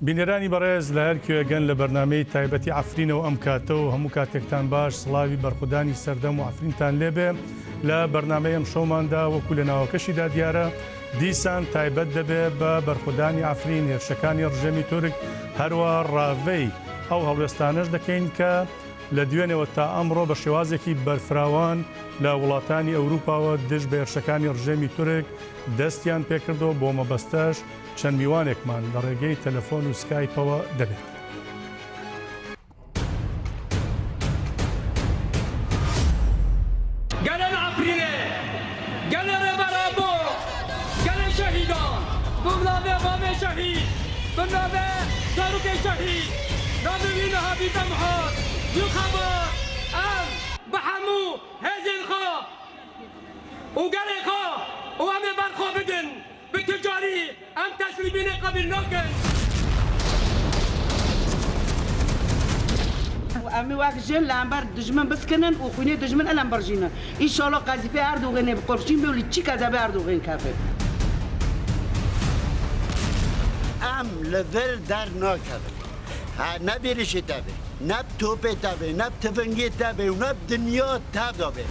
بینەرانی بەڕێز لە هەر کوێ گەن لە بەرنامەی تایبەتی عەفرینەوە ئەم کاتە و هەموو کاتێکتان باش سڵاوی بەرخودانی سەردەم و عەفرینتان لێبێ لە بەرنامەی ئەم شەوماندا وەکو لە ناوەکەشیدا دیارە دیسان تایبەت دەبێ بە بەرخودانی عەفرین هێرشەکانی ڕژێمی تورک هەروە ڕاڤەی ئەو هەڵوێستانەش دەکەین کە لە دوێنێوە تا ئەمڕۆ بە شێوازێکی بەرفراوان لە وڵاتانی ئەوروپاوە دژ بە هێرشەکانی ڕژێمی تورک دەستیان پێکردەوە بۆ مەبەستەش چەند میوانێکمان لە ڕێگەی تەلەفۆن و سکایپەوە دەبێت. گەلên Efrînê، gelê Rêber Apo، gelê şehîdan، bi navê bavê şehîd، bi navê zarokê şehîd، navê wî niha bî Demhat, Yûxeba، em bi hemû hêzên xwe û gelê xwe û em ê ber xwe bidin. Bi tu carî em teslîmînê qebîl nakin. Em ê wek jin li hember dijmin biskinin û xwînê dijmin ilem birjînin. Înşallah qezîfê Erdoganê bi qurşîn bê û li çî kezebê Erdogan keve. Em li vir dernakevin. Ne bi êrişê te bê, ne bi topê te bê, ne bi tifingê te bê û ne bi dinya te de bê.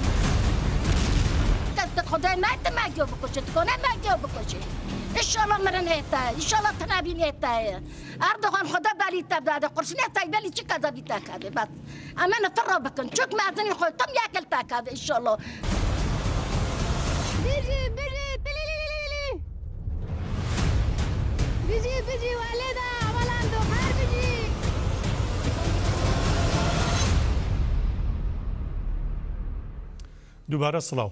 Destê Xwedê nayê tu Mehdiyo bikujî, dikane Mehdiyo bikujî. Înşallah mirin hê te ye, înşallah tinebîn hê te ye. Erdogan Xweda belî te bide, qurşinê te belî çi kezebî te keve bes. Em ê nifir re bikin, çok mezinî xwe tim yekil te keve înşallah. Bijî bijî tilîlîlîlî. Bijî bijî welêda hevalan do her bijî. دووبارە سڵاو.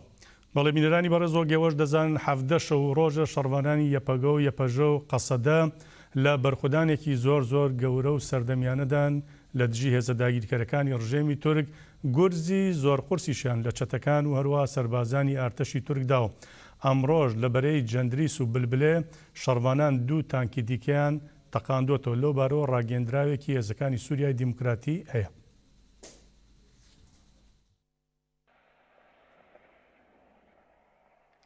بەڵێ بینەرانی بەڕێز وەک ئێوەش دەزانن 17 شەو و ڕۆژە شەڕڤانانی یەپەگە و یەپەژە و قەسەدە لە بەرخودانێکی زۆر زۆر گەورە و سەردەمیانەدان لە دژی هێزە داگیرکەرەکانی ڕژێمی تورک گورزی زۆر قورسیشیان لە چەتەکان و هەروەها سەربازانی ئارتەشی تورک دا و ئەمڕۆش لە بەرەی جەندریس و بلبلێ شەڕڤانان دوو تانکی دیکەیان تەقاندۆتەوە لەو بارەوە ڕاگەیەندراوێکی هێزەکانی سوریای دیموکراتی هەیە.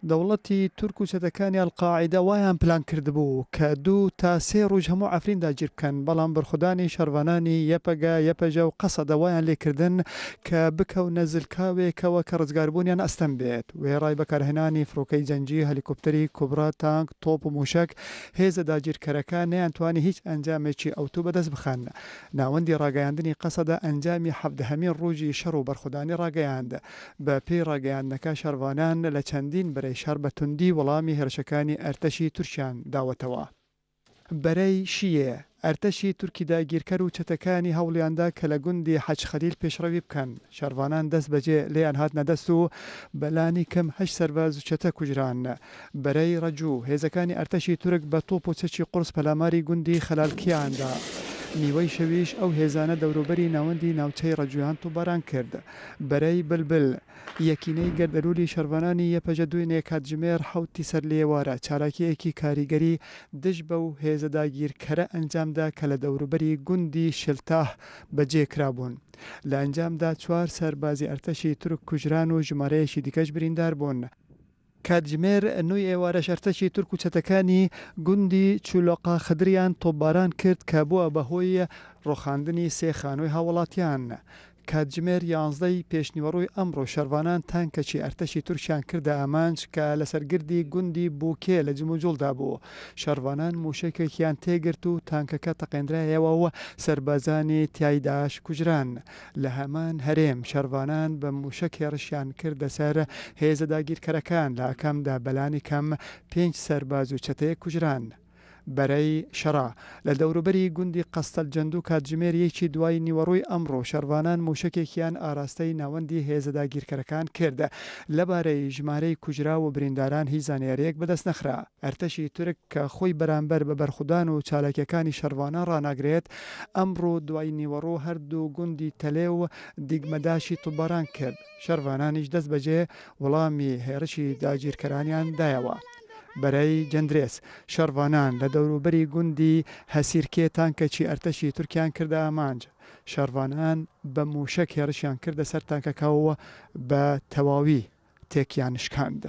دەوڵەتی تورک و چەتەکانی ئەلقاعیدە وایان پلان کردبوو کە دوو تا سێ ڕوژ هەموو عەفرین داگیر بکەن، بەڵام بەرخودانی شەڕڤانانی یەپەگە، یەپەژە و قەسەدە وایان لێکردن کە بکەونە زلکاوێکەوە کە ڕزگاربوونیان ئەستەم بێت. وێڕای بەکارهێنانی فڕۆکەی جەنگی، هەلیکۆپتەری کوبرا، تانک، تۆپ و موشەک، هێزە داگیرکەرەکان نەیانتوانی هیچ ئەنجامێکی ئەوتۆ بەدەست بخەن. ناوەندی ڕاگەیاندنی قەسەدە ئەنجامی حەڤدەهەمین ڕوژی شەڕ و بەرخودانی ڕاگەیاند. بە پێی ڕاگەیاندنەکە شەڕڤانان لە چەندین بەرەی شەڕ بە توندی وەڵامی هێرشەکانی ئەرتەشی تورکیان داوەتەوە. بەرەی شیێ، ئەرتەشی تورکی داگیرکەر و چەتەکانی هەوڵیاندا کە لە گوندی حەج خەلیل پێشڕەوی بکەن. شەڕڤانان دەست بەجێ لێیان هاتنە دەست و بە لانی کەم هەشت سەرباز و چەتە کوژران. بەرەی ڕەجو، هێزەکانی ئەرتەشی تورک بە تۆپ و چەکی قورس پەلاماری گوندی خەلالکیان دا. نیوەی شەویش ئەو هێزانە دەوروبەری ناوەندی ناوچەی ڕەجویان تۆپباران کرد. بەرەی بلبل، یەکینەی گەردەلولی شەڕڤانانی یەپەژە دوێنێ کاتژمێر حەوتی سەرلێوارە چالاکییەکی کاریگەری دژ بەو هێزە داگیرکەرە ئەنجامدا کە لە دەوروبەری گوندی شلتاه بەجێ کرابوون. لە ئەنجامدا چوار سەربازی ئەرتەشی تورک کوژران و ژمارەیەکی دیکەش بریندار بوون. کاتژمێر نۆی ئێوارەش ئەرتەشی تورک و چەتەکانی گوندی چولۆقا خدریان تۆپباران کرد کە بووە بە هۆی ڕۆخاندنی سێ خانووی هاوڵاتیان. کاتژمێر یانزدە ی پێشنیوەڕۆی ئەمڕۆ شەرڤانان تانکەکی ئەرتەشی تورکیان کردە ئامانج کە لەسەر گردی گوندی بوکێ لە جموجوڵدا بوو. شەڕڤانان مووشەکێکیان تێگرت و تانکەکە تەقێندرایەوە و سەربازانی تیایداش کوژران. لە هەمان هەرێم شەڕڤانان بە مووشەک هێڕشیان کردە سەر هێزە داگیرکەرەکان، لە ئاکامدا بەلانی کەم پێنج سەرباز و چەتەیەک کوژران. بەرەی شەڕا لە دەوروبەری گوندی قەستەل جەندو کاتژمێر یەکی دوای نیوەڕۆی ئەمڕۆ شەڕڤانان مووشەکێکیان ئاراستەی ناوەندی هێزە داگیرکەرەکان کرد. لەبارەی ژمارەی کوژراو و برینداران هیچ زانیارییەک بەدەست نەخرا. ئەرتەشی تورک کە خۆی بەرامبەر بە بەرخودان و چالاکیەکانی شەڕڤانان ڕاناگرێت، ئەمڕۆ دوای نیوەڕۆ هەردوو گوندی تەلێ و دیگمەداشی تۆپباران کرد، شەڕڤانانیش دەستبەجێ وڵامی هێڕشی داگیرکەرانیان دایەوە. بەرەی جەندرێس، شەڕڤانان لە دەوروبەری گوندی هەسیرکێ تانکەکی ئەرتەشی تورکیان کردە ئامانج، شەڕڤانان بە مووشەک هێڕشیان کردە سەر تانکەکە و بە تەواوی تێکیان شکاند.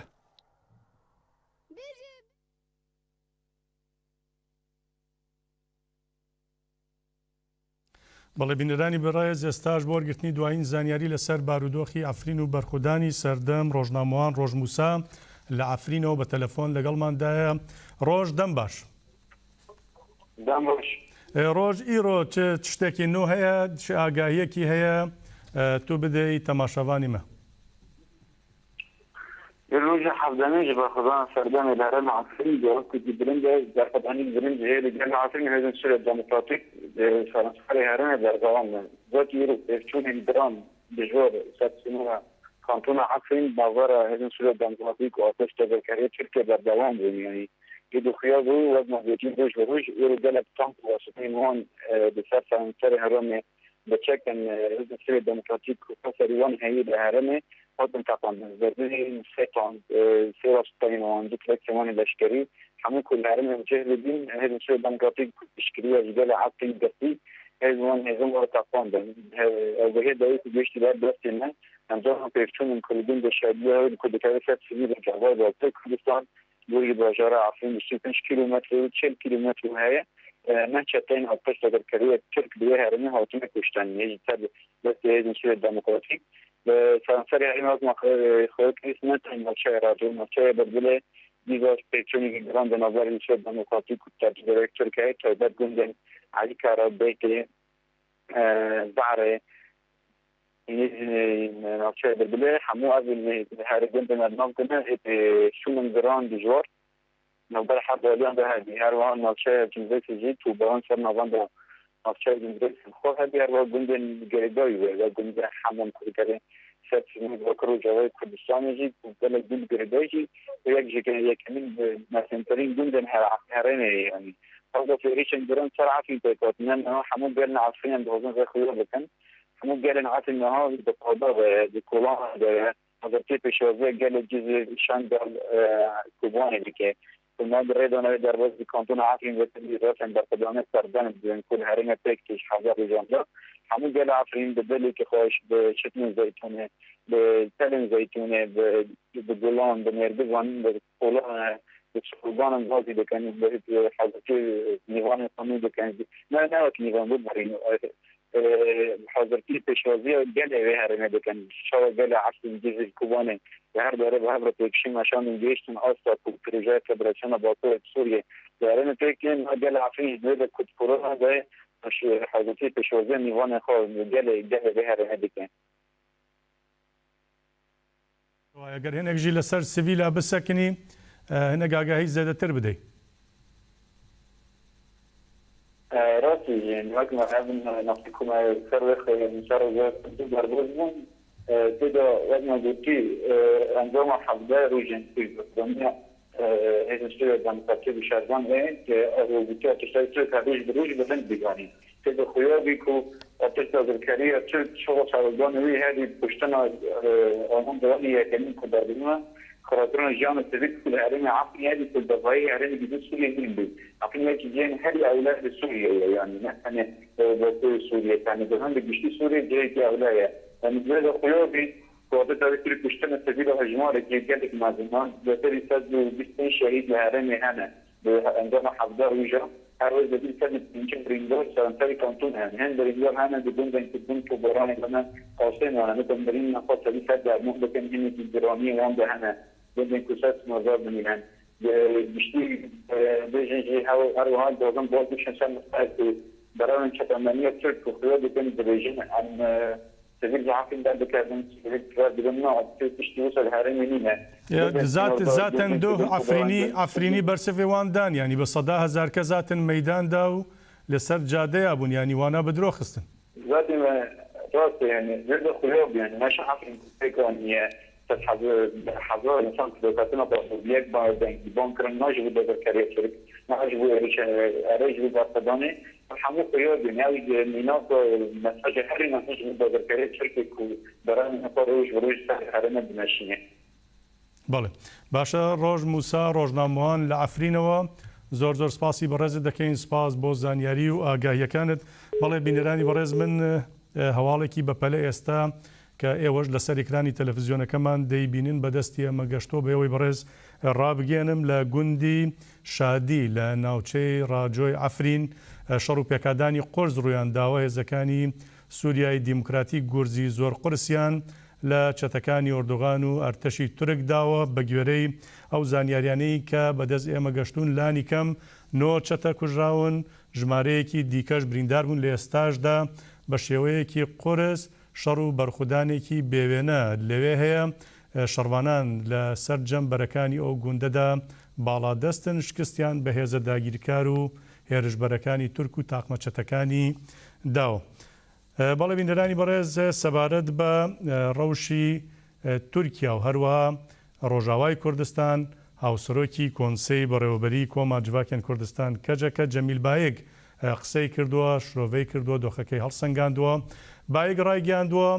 بەڵێ بینەرانی بەڕێز ئێستاش بۆ وەرگرتنی دوایین زانیاری لەسەر بارودۆخی عەفرین و بەرخودانی سەردەم ڕۆژنامەوان ڕۆژ موسا لە عەفرینەوە بە تەلەفۆن لەگەڵماندایە. ڕۆژ دەم باش. دەم باش. ڕۆژ ئیڕۆ چ شتێکی نوو هەیە چ ئاگاهیەکی هەیە تو بدەی تەماشاڤانی مە؟ Li roja hefdemê ji berxwedana serdemê li herêma Efrîn dewleteke bilind e, berxwedanîk bilind heye li gel Efrîn hêzên Sûriya Demokratîk li seranserê herêmê berdewam in. Wekî îro pêvçûnên giran dijwar ser sînora kantona Efrîn navbera hêzên Sûriya Demokratîk û artêş dagirkeriya Tirkiye berdewam bûn. Yanî îro xuya bû wek me gotî roj bi roj îro gelek tank û wasiteyên wan li ser seranserê herêmê bi çekên Hêzên Sûriya Demokratîk ku xwe serî wan heyî li herêmê hatin teqandin. Zêdeyî sê tank, sê wasiteyên wan, du treksên wan ê leşkerî hemû ku li herêmê bi cih bibîn, Hêzên Sûriya Demokratîk ku piştgiriya ji gelê Efrîn girtî, hêz wan hêzên wan teqandin. Ew bi hê dayî ku gihiştî ber destê me, encama pêvçûnên ku li gundê Şadiya ku dikeve ser sivîlên Çavayê Bakurê Kurdistan, Dûrî bajara Efrîn 25 kîlometre û 40 kîlometre heye. Neh çeteyên artêş dagirkeriya Tirk li wê herêmê hatine kuştin. Hê jî ser destê Hêzên Sûriya Demokratîk li seranserê herêmê wek me xwe kirî ne tenê navçeya Raco, navçeya Bilbilê dîsa pêvçûnekî giran di navbera Hêzên Sûriya Demokratîk û dagirkeriya Tirk heye taybet gundên Elîkara, Beytê, Ze'rê, Nêzî navçeya Bilbilê hemû ev herî gundên me di nav de ne ê şûnên giran dijwar navbera her du aliyan de hebî. Her wiha navçeya Cindrêsê jî tûbeyan ser navenda navçeya Cindrêsê bi xwe hebî. Her wiha gundên girêdayî wê wek gundê Hemam ku dikeve ser sînorê Bakur Rojavayê Kurdistanê jî ku gelek gund girêdayî jî û yek ji yekemîn mezintirîn gundên herêmê ye yanî. Hewla êrîşên giran ser Efrîn pêk hatine niha hemû gelên Efrînê dixwazin vê xuya bikin. Hemû gelên Efrîn niha di qada de ye, di kolanan de ye. Hazirtiyê pêşwaziya gelê Cizîr, Şengal, Kobanê dike. Ku niha di rê de ne derbas di kantona Efrîn ve tevî refên berxwedanê serdem dibin ku li herêmê pêk tê ji 17 rojan de. Hemû gelê Efrîn bi dilekî xweş, bi çitlên zeytûnê, bi telên zeytûnê, bi gulan, bi nêrgizan, bi kolanan, bi sloganan gazî dikin, bi hazirtiyê nîvanên xwe nû dikin. Ne ne wek nîvan biborîn hazirtiyê pêşwaziya gelê wê herêmê dikin. Çawa gelê Efrîn, Cizîr, Kobanê li her derê bi hev re têkişîn meşandin gihîştin asta ku projeya Federasyona Bakurê Sûriyê li herêmê pêk tînin. Niha gelê Efrîn jî di wê de ku di korona de ye hazirtiyê pêşwaziya nîvanên xwe gelê gelê vê herêmê dike. Eger hinek jî li ser sivîla bisekinî, hinek agahî zêdetir bidey. Rastî jî wek me ev nexşe ku me ser wê ser rêjeya kurdî derbas bûn tê de wek me gotî encama 17 rojên pêşbirxdaniya Hêzên Sûriya Demokratîk û şervan ê hovîtiya tiştayî Tirk her roj bi roj bilind diganî. Tê de xuya bî ku artêş dagirkeriya Tirk şoxa serhildanê wî herî kuştina armanca wan ê yekemîn ku darbirina xirabkirina jiyana sivîl ku li herêmê Efrînê hebî ku li devayê herêmê di Sûriyê nîn bû. Efrîn yek ji cihên herî ewle li Sûriyê ye yanî ne tenê bakurê Sûriyê tenê bi hin li giştî Sûriyê cihekî ewle ye. Yanî di wê de xuya bî ku artêşa wî tirk kuştina sivîla hejmarekî gelek mezin a zêdetirî 125 şehîd li herêmê hene. Di encama 17 roja her roj zêdetirî 150 birîndar seranserî kantonê hene. Hin birîndar hene di gundên ku bin topbaranê de ne asê mane nikarin birînên xwe tevî ser derman bikin hinekî giraniyê wan de hene gundên ku ser sinordar dimînin. Bi giştî bêjin jî her wiha dixwazin bal bikişin ser nuqtayek ku berewên çapemeniya Tirk ku xuya dikin dibêjin em sivîl ji Efrîn derdikevin, sivîl firar dibin na tu tiştî wisa li herêmê nîne. Zat zaten duh Efrînî Efrînî bersivê wan dan yanî bi seda hezar kes hatin meydan da û li ser cadeya bûn yanî wana bi dro xistin. Zatê me rast e yanî vir de xuya bû yanî meşa Efrîn ku pêk aniye sed hezar însan ku derketina başûr bi yek dengî bang kirin na ji bo dagirkeriya Tirk na ji bo êrişa erê ji bo berxwedanê ev hemû xuya bûn ew mînaka mesaja herî mezin ji bo dagirkeriya Tirkê ku beremên xwe roj bi roj ser herême dimeşîne. بەڵێ باشە ڕۆژ موسا ڕۆژنامەوان لە عەفرینەوە زۆر زۆر سپاسی بەڕێزت دەکەین سپاس بۆ زانیاری و ئاگاهیەکانت بەڵێ بینەرانی بەڕێز من هەواڵێکی بەپەلە ئێستا کە ئێوەش لەسەر ئیکرانی تەلەفزیۆنەکەمان دەیبینن بەدەستی ئەمە گەشتووە بە ئێوەی بەڕێز ڕابگەیەنم لە گوندی شادی لە ناوچەی ڕاجۆی عەفرین شەڕ و پێکادانی قورس ڕوویان داوە هێزەکانی سوریای دیموکراتیک گورزی زۆر قورسیان لە چەتەکانی ئۆردوغان و ئەرتەشی تورک داوە بەگوێرەی ئەو زانیاریانەی کە بەدەست ئێمە گەشتوون لانیکەم نۆ چەتە کوژراون ژمارەیەکی دیکەش بریندار بوون لە ئێستاشدا بە شێوەیەکی قورس شەڕ و بەرخودانێکی بێوێنە لەوێ هەیە، شەڕڤانان لە سەرجەم بەرەکانی ئەو گوندەدا باڵادەستن، شکستیان بە هێزە داگیرکار و هێرشبەرەکانی تورک و تاقمە چەتەکانی داوە. بەڵێ بینەرانی بەڕێز سەبارەت بە ڕەوشی تورکیا و هەروەها ڕۆژاوای کوردستان، هاوسەرۆکی کۆنسەی بەڕێوەبەریی کۆما جڤاکێن کوردستان، کەجەکە، جەمیل بایک قسەی کردووە، شرۆڤەی کردووە، دۆخەکەی هەڵسەنگاندووە. بایک ڕایگەیاندووە،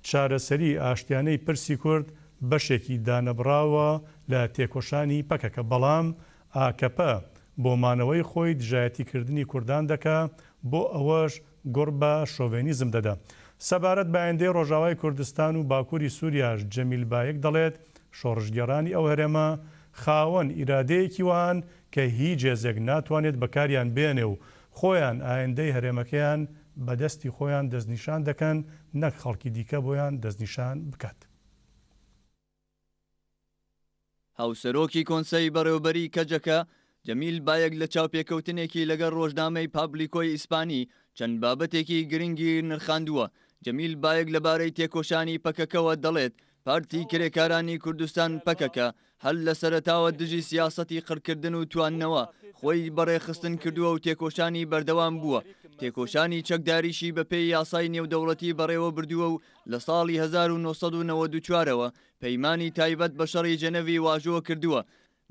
چارەسەریی ئاشتیانەی پرسی کورد بەشێکی دانەبڕاوە لە تێکۆشانی پەکەکە، بەڵام ئاکەپە بۆ مانەوەی خۆی دژایەتیکردنی کوردان دەکا، بۆ ئەوەش گوڕ بە شۆڤێنیزم دەدا. سەبارەت بە ئایندەی ڕۆژاوای کوردستان و باکووری سووریاش جەمیل بایک دەڵێت، شۆڕشگێڕانی ئەو هەرێمە خاوەن ئیرادەیەکی وەهان کە هیچ هێزێک ناتوانێت بەکاریان بێنێ و خۆیان ئایندەی هەرێمەکەیان بە دەستی خۆیان دەستنیشان دەکەن نەک خەڵکی دیکە بۆیان دەستنیشان بکات. هاوسەرۆکی کۆنسەی بەڕێوەبەریی کەجەکە، جەمیل بایەک لە چاوپێکەوتنێکی لەگەڵ ڕۆژنامەی پابلیکۆی ئیسپانی چەند بابەتێکی گرنگی نرخاندووە. جەمیل بایەک لەبارەی تێکۆشانی پەکەکەوە دەڵێت، پارتی کرێکارانی کوردستان، پەکەکە، هەر لە سەرەتاوە دژی سیاسەتی قڕکردن و تواندنەوە خۆی بەڕێکخستن کردووە و تێکۆشانی بەردەوام بووە، تێکۆشانی چەکداریشی بەپێی یاسای نێودەوڵەتی بەڕێوەبردووە و لە ساڵی 1994 ەوە پەیمانی تایبەت بە شەڕی جەنەڤی واژۆ کردووە،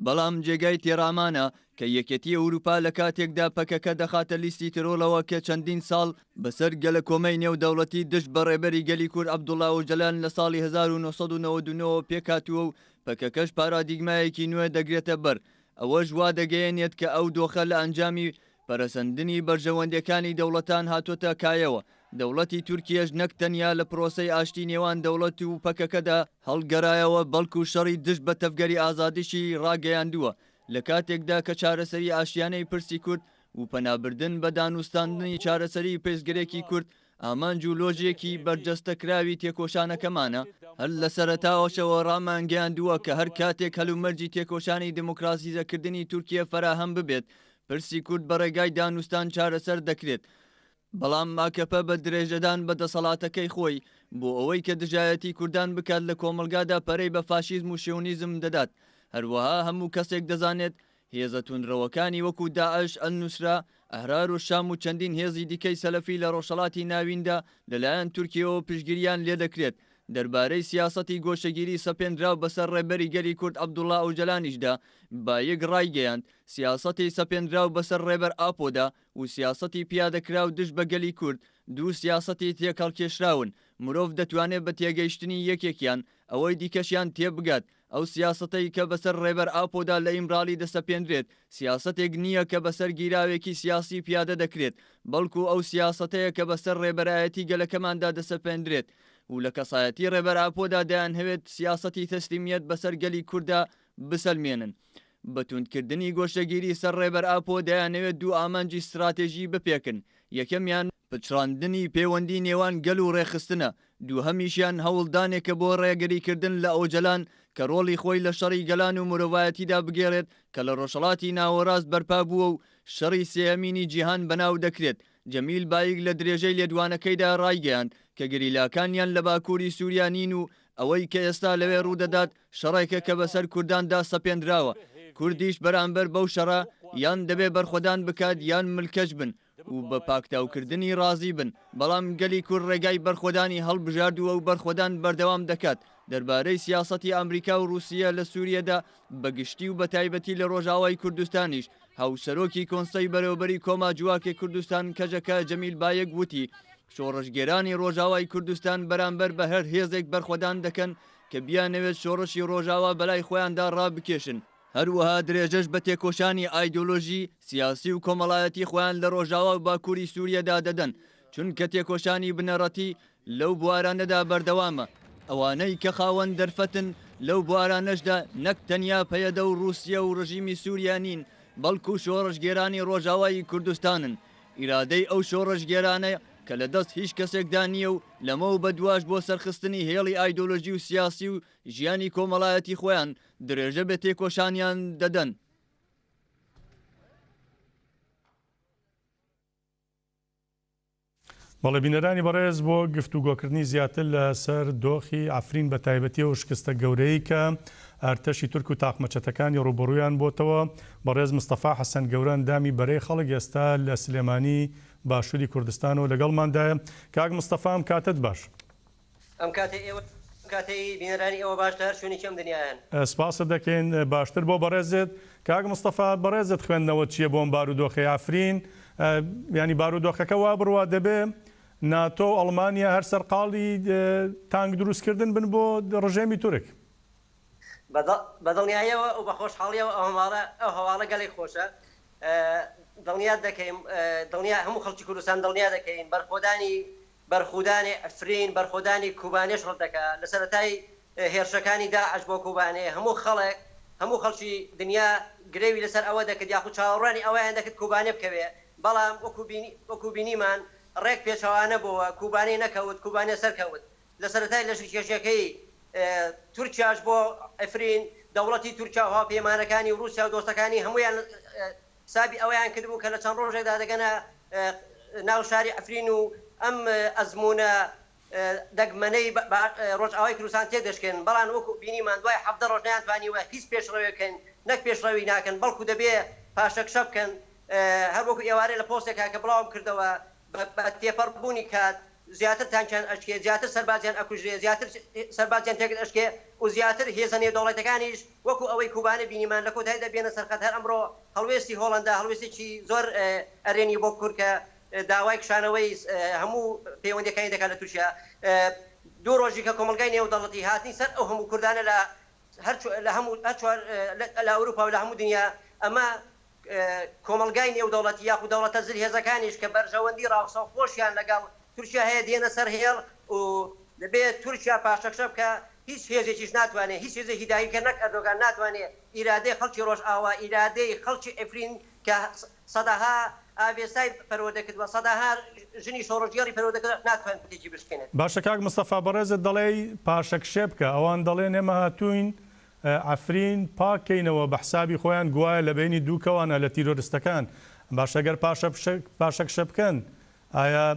بەڵام جێگای تێڕامانە کە یەکێتی ئەوروپا لە کاتێکدا پەکەکە دەخاتە لیستی ترۆڵەوە کە چەندین ساڵ بەسەر گەلەکۆمەی نێودەوڵەتی دژ بە ڕێبەری گەلی کورد عەبدوڵا ئۆجەلان لە ساڵی 1999 ەوە پێکهاتووە و پەکەکەش پارادیگمایەکی نوێ دەگرێتە بەر ئەوەش وا دەگەیەنێت کە ئەو دۆخە لە ئەنجامی پەرەسەندنی بەرژەوەندیەکانی دەوڵەتان هاتۆتە کایەوە، دەوڵەتی تورکیەش نەک تەنیا لە پرۆسەی ئاشتی نێوان دەوڵەت و پەکەکەدا هەڵگەرایەوە بەڵکو شەڕی دژ بە تەڤگەری ئازادیشی ڕاگەیاندووە لە کاتێکدا کە چارەسەری ئاشتیانەی پرسی کورد و پەنابردن بە دانوستاندنی چارەسەری پرسگرێکی کورد ئامانج و لۆژێکی بەرجەستەکراوی تێکۆشانەکەمانە، هەر لە سەرەتاوەشەوە ڕامانگەیاندووە کە هەر کاتێک هەلومەرجی تێکۆشانی دێموکراسیزەکردنی تورکیە فەراهەم ببێت پرسی کورد بە ڕێگای دانوستان چارەسەر دەکرێت، بەڵام ئاکەپە بە درێژەدان بە دەسەڵاتەکەی خۆی بۆ ئەوەی کە دژایەتی کوردان بکات لە کۆمەڵگادا پەرەی بە فاشیزم و شێونیزم دەدات، هەروەها هەموو کەسێک دەزانێت هێزە توندڕەوەکانی وەکو داعش، ئەلنوسرە، ئەحرارولشام و چەندین هێزی دیکەی سەلەفی لە ڕۆژهەڵاتی ناویندا لەلایەن تورکیەوە پشتگیریان لێدەکرێت. دەربارەی سیاسەتی گۆشەگیری سەپێنراو بەسەر ڕێبەری گەلی کورد عەبدوڵا ئۆجەلانیشدا بایک ڕایگەیاند، سیاسەتی سەپێنراو بەسەر ڕێبەر ئاپۆدا و سیاسەتی پیادەکراو دژ بە گەلی کورد دوو سیاسەتی تێکهەڵکێشراون، مرۆڤ دەتوانێت بە تێگەیشتنی یەکێکیان ئەوەی دیکەشیان تێبگات، ئەو سیاسەتەی کە بەسەر ڕێبەر ئاپۆدا لە ئیمرالی دەسەپێنرێت، سیاسەتێک نییە کە بەسەر گیراوێکی سیاسی پیادە دەکرێت، بەڵکو ئەو سیاسەتەیە کە بەسەر ڕێبەرایەتی گەلەکەماندا دەسەپێندرێت و لە کەسایەتی ڕێبەر ئاپۆدا دەیانهەوێت سیاسەتی تەسلیمیەت بەسەر گەلی کورددا بسەلمێنن. بە توندکردنی گۆشەگیری سەر ڕێبەر ئاپۆ دەیانەوێت دوو ئامانجی ستراتێژی بپێکن، یەکەمیان، پچڕاندنی پەیوەندی نێوان گەل و ڕێکخستنە، دووهەمیشیان هەوڵدانێکە بۆ ڕێگریکردن لە ئۆجەلان کە ڕۆڵی خۆی لە شەڕی گەلان و مرۆڤایەتیدا بگێڕێت کە لە ڕۆژهەڵاتی ناوەڕاست بەرپا بووە و شەڕی سێیەمینی جیهان بەناو دەکرێت. جەمیل بایک لە درێژەی لێدوانەکەیدا ڕایگەیاند کە گەریلاکانیان لە باکووری سووریا نین و ئەوەی کە ئێستا لەوێ ڕوودەدات شەڕێکە کە بەسەر کورداندا سەپێندراوە، کوردیش بەرامبەر بەو شەڕە یان دەبێ بەرخۆدان بکات یان ملکەچ بن و بە پاکتاوکردنی ڕازی بن، بەڵام گەلی کورد ڕێگای بەرخۆدانی هەڵبژاردووە و بەرخۆدان بەردەوام دەکات. دەربارەی سیاسەتی ئەمریکا و ڕووسیە لە سووریەدا بە گشتی و بە تایبەتی لە ڕۆژاوای کوردستانیش، هاوسەرۆکی کۆنسەی بەرێوەبەری کۆما جواکێ کوردستان کەجەکە جەمیل بایک وتی، شۆڕشگێرانی ڕۆژاوای کوردستان بەرامبەر بە هەر هێزێک بەرخۆدان دەکەن کە بیانەوێت شۆڕشی ڕۆژاوا بەلای خۆیاندا ڕابکێشن، هەروەها درێژەش بە تێکۆشانی ئایدۆلۆژی، سیاسی و کۆمەڵایەتی خۆیان لە ڕۆژاوا و باکووری سووریەدا دەدەن، چونکە تێکۆشانی بنەڕەتی لەو بوارانەدا بەردەوامە، ئەوانەی کە خاوەن دەرفەتن لەو بوارانەشدا نەک تەنیا پەیەدە و ڕووسیە و ڕژیمی سووریا نین، بەڵکو شۆڕشگێرانی ڕۆژاوای کوردستانن. ئیرادەی ئەو شۆڕشگێرانە کە لە دەست هیچ کەسێکدا نییە و لەمەو بەدواش بۆ سەرخستنی هێڵی ئایدۆلۆژی و سیاسی و ژیانی کۆمەڵایەتی خۆیان درێژە بە تێکۆشانیان دەدەن. بەڵێ بینەرانی بەڕێز بۆ گفتوگۆکردنی زیاتر لە سەر دۆخی عەفرین بە تایبەتی ئەو شکستە گەورەی کە ئەرتەشی تورک و تاقمە چەتەکانی ڕووبەڕوویان بۆتەوە بەڕێز مستەفا حەسەن گەورە ئەندامی بەرەی خەڵک ئێستا لە سلێمانی باشووری کوردستانەوە لەگەڵماندایە کاک مستەفا ئەم کاتەت باش. ئەم کاتەی ئێوە ئەم کاتەی بینەرانی ئێوە باش لە هەر شوێنێکی ئەم دنیایەن. سپاست دەکەین باشتر بۆ بەڕێزت. کاک مستەفا بەڕێزت خوێندنەوەت چیە بۆ ئەم بارودۆخەی عەفرین؟ یانی بارودۆخەکە وا بڕوا دەبێ ناتۆ و ئەڵمانیا هەر سەرقاڵی تانک دروستکردن بن بۆ ڕژێمی تورک. بە دڵنیاییەوە و بە خۆشحاڵییەوە ئەو هەواڵە گەلێک خۆشە. دڵنیات دەکەین، دڵنیا هەموو خەڵکی کوردستان دڵنیا دەکەین بەرخۆدانی بەرخودانی عفرین، بەرخۆدانی کوبانێش ڕەت دەکا. لە سەرەتای هێرشەکانی داعش بۆ کوبانێ، هەموو خەڵک، هەموو خەڵکی دنیا گرەوی لەسەر ئەوە دەکرد یاخود چاوەڕوانی ئەوەیان دەکرد کوبانێ بکەوێ، بەڵام وەکوو بینیمان ڕێک پێچەوانە بۆوە، کوبانێ نەکەوت، کوبانێ سەرکەوت. لە سەرەتای لەشکرکێشیەکەی تورکیاش بۆ عفرین، دەوڵەتی تورکیا و هاوپەیمانەکانی و ڕووسیا و دۆستەکانی هەموویان حسابی ئەوەیان کردبوو کە لە چەند ڕۆژێکدا دەگەنە ناو شاری عەفرین و ئەم ئەزموونە دەگمەنەی ڕۆژئاوای کوردستان تێکدەشکێنن، بەڵام وەکو بینیمان دوای 17 ڕۆژ نەیانتوانیوە هیچ پێشڕەوێک بکەن، نەک پێشڕەوی ناکەن، بەڵکو دەبێ پاشەکشە بکەن، هەر وەکو ئێوارێ لە پۆستێکا کە بڵاوم کردەوە بە تێپەڕبوونی کات زیاتر تانکیان ئەشکێ، زیاتر سەربازیان ئەکوژرێ، زیاتر سەربازیان تێک ئەشکێ و زیاتر هێزە نێودەوڵەتەکانیش وەکو ئەوەی کوبانێ بینیمان لە کۆتاییدا بێنە سەر خەت. هەر ئەمڕۆ هەڵوێستی هۆڵەندا هەڵوێستێکی زۆر ئەرێنی بۆ کورد کە داوای کشانەوەی هەموو پەیوەندیەکانی دەکات لە تورکیا. دوو ڕۆژی کە کۆمەڵگای نێودەڵەتی هاتنی سەر ئەو هەموو کوردانە لە هەر لە هەموو هەر چوار لە ئەوروپا و لە هەموو دنیا ئەمە کۆمەڵگای نێودەوڵەتی یاخود دەوڵەتە زلهێزەکانیش کە بەرژەوەندی ڕاستەوخۆشیان لەگەڵ تورکیا هەیە دێنە سەر هێڵ و دەبێ تورکیا پاشەکشە بکا، هیچ هێزێکیش ناتوانێ، هیچ هێزێکی داگیرکەر نەک ئەردۆگان ناتوانێ ئیرادەی خەڵکی ڕۆژئاوا، ئیرادەی خەڵکی عفرین کە سەدەها ئاڤێستای پەروەردە کردوە، سەدەها ژنی شۆڕشگێڕی پەروەردە کردوە ناتوانێت تێکی بشکێنێت. باشە کاک مستەفا بەڕێزت دەڵێی پاشەکشێ بکە ئەوان دەڵێن ئێمە هاتووین عەفرین پاک کەینەوە بە حسابی خۆیان گوایە لە بەینی دوو کەوانە لە تیرۆرستەکان باشە گەر پاشەکشە بکەن ئایا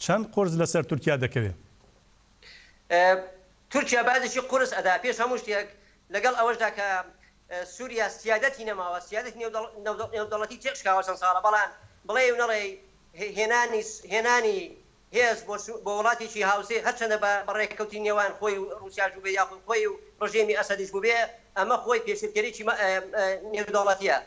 چەند قورس لەسەر تورکیا دەکەوێ؟ تورکیا باجێکی قورس ئەدا پێش هەموو شتێک لەگەڵ ئەوەشدا کە سوریا سیادەتی نەماوە سیادەتی نێودەوڵەتی تێکشکاوە چەند ساڵە بەڵام بڵێی و نەڵێی هێنانی هێنانی هێز بۆ بۆ وڵاتێکی هاوسێ هەرچەندە بە بە ڕێککەوتنی نێوان خۆی و ڕووسیاش بووبێ یاخود خۆی و ڕژێمی ئەسەدیش بووبێ ئەمە خۆی پێشێلکەریی نێودەوڵەتییە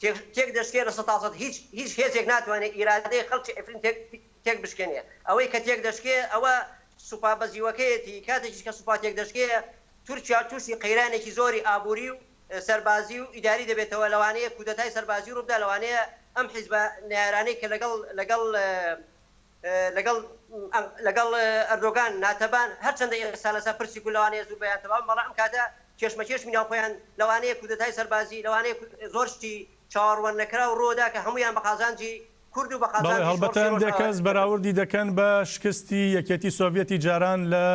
تێک تێک دەشکێ لە سەتاسەد هیچ هیچ هێزێک ناتوانێ ئیرادەی خەڵکی عفرین تێک تێک بشکێنێ ئەوەی کە تێک دەشکێ ئەوە سوپا بەزیوەکەیەتی کاتێکیش کە سوپا تێک دەشکێ تورکیا تووشی قەیرانێکی زۆری ئابووری و سەربازی و ئیداری دەبێتەوە لەوانەیە کودەتای سەربازی ڕووبدا لەوانەیە ئەم حیزبە نەیارانەی کە لەگەڵ لەگەڵ لەگەڵ لەگەڵ ئەردۆگان ناتەبان، هەرچەندە ئێستا لەسەر پرسی کورد لەوانەیە زوربەیان تەبا بن، بەڵام ئەم کاتە کێشمەکێشمی ناوخۆیان لەوانەیە کودەتای سەربازی، لەوانەیە زۆر شتی چاوەڕوان نەکراو ڕوودا کە هەموویان بە قازانجی کورد و بە بەڵێ قازانجی هەڵبەتە شۆڕشی هەندێک ڕۆژئاوا کەس دەبن. بەراوردی دەکەن بە شکستی یەکێتی سۆڤیەتی جاران لە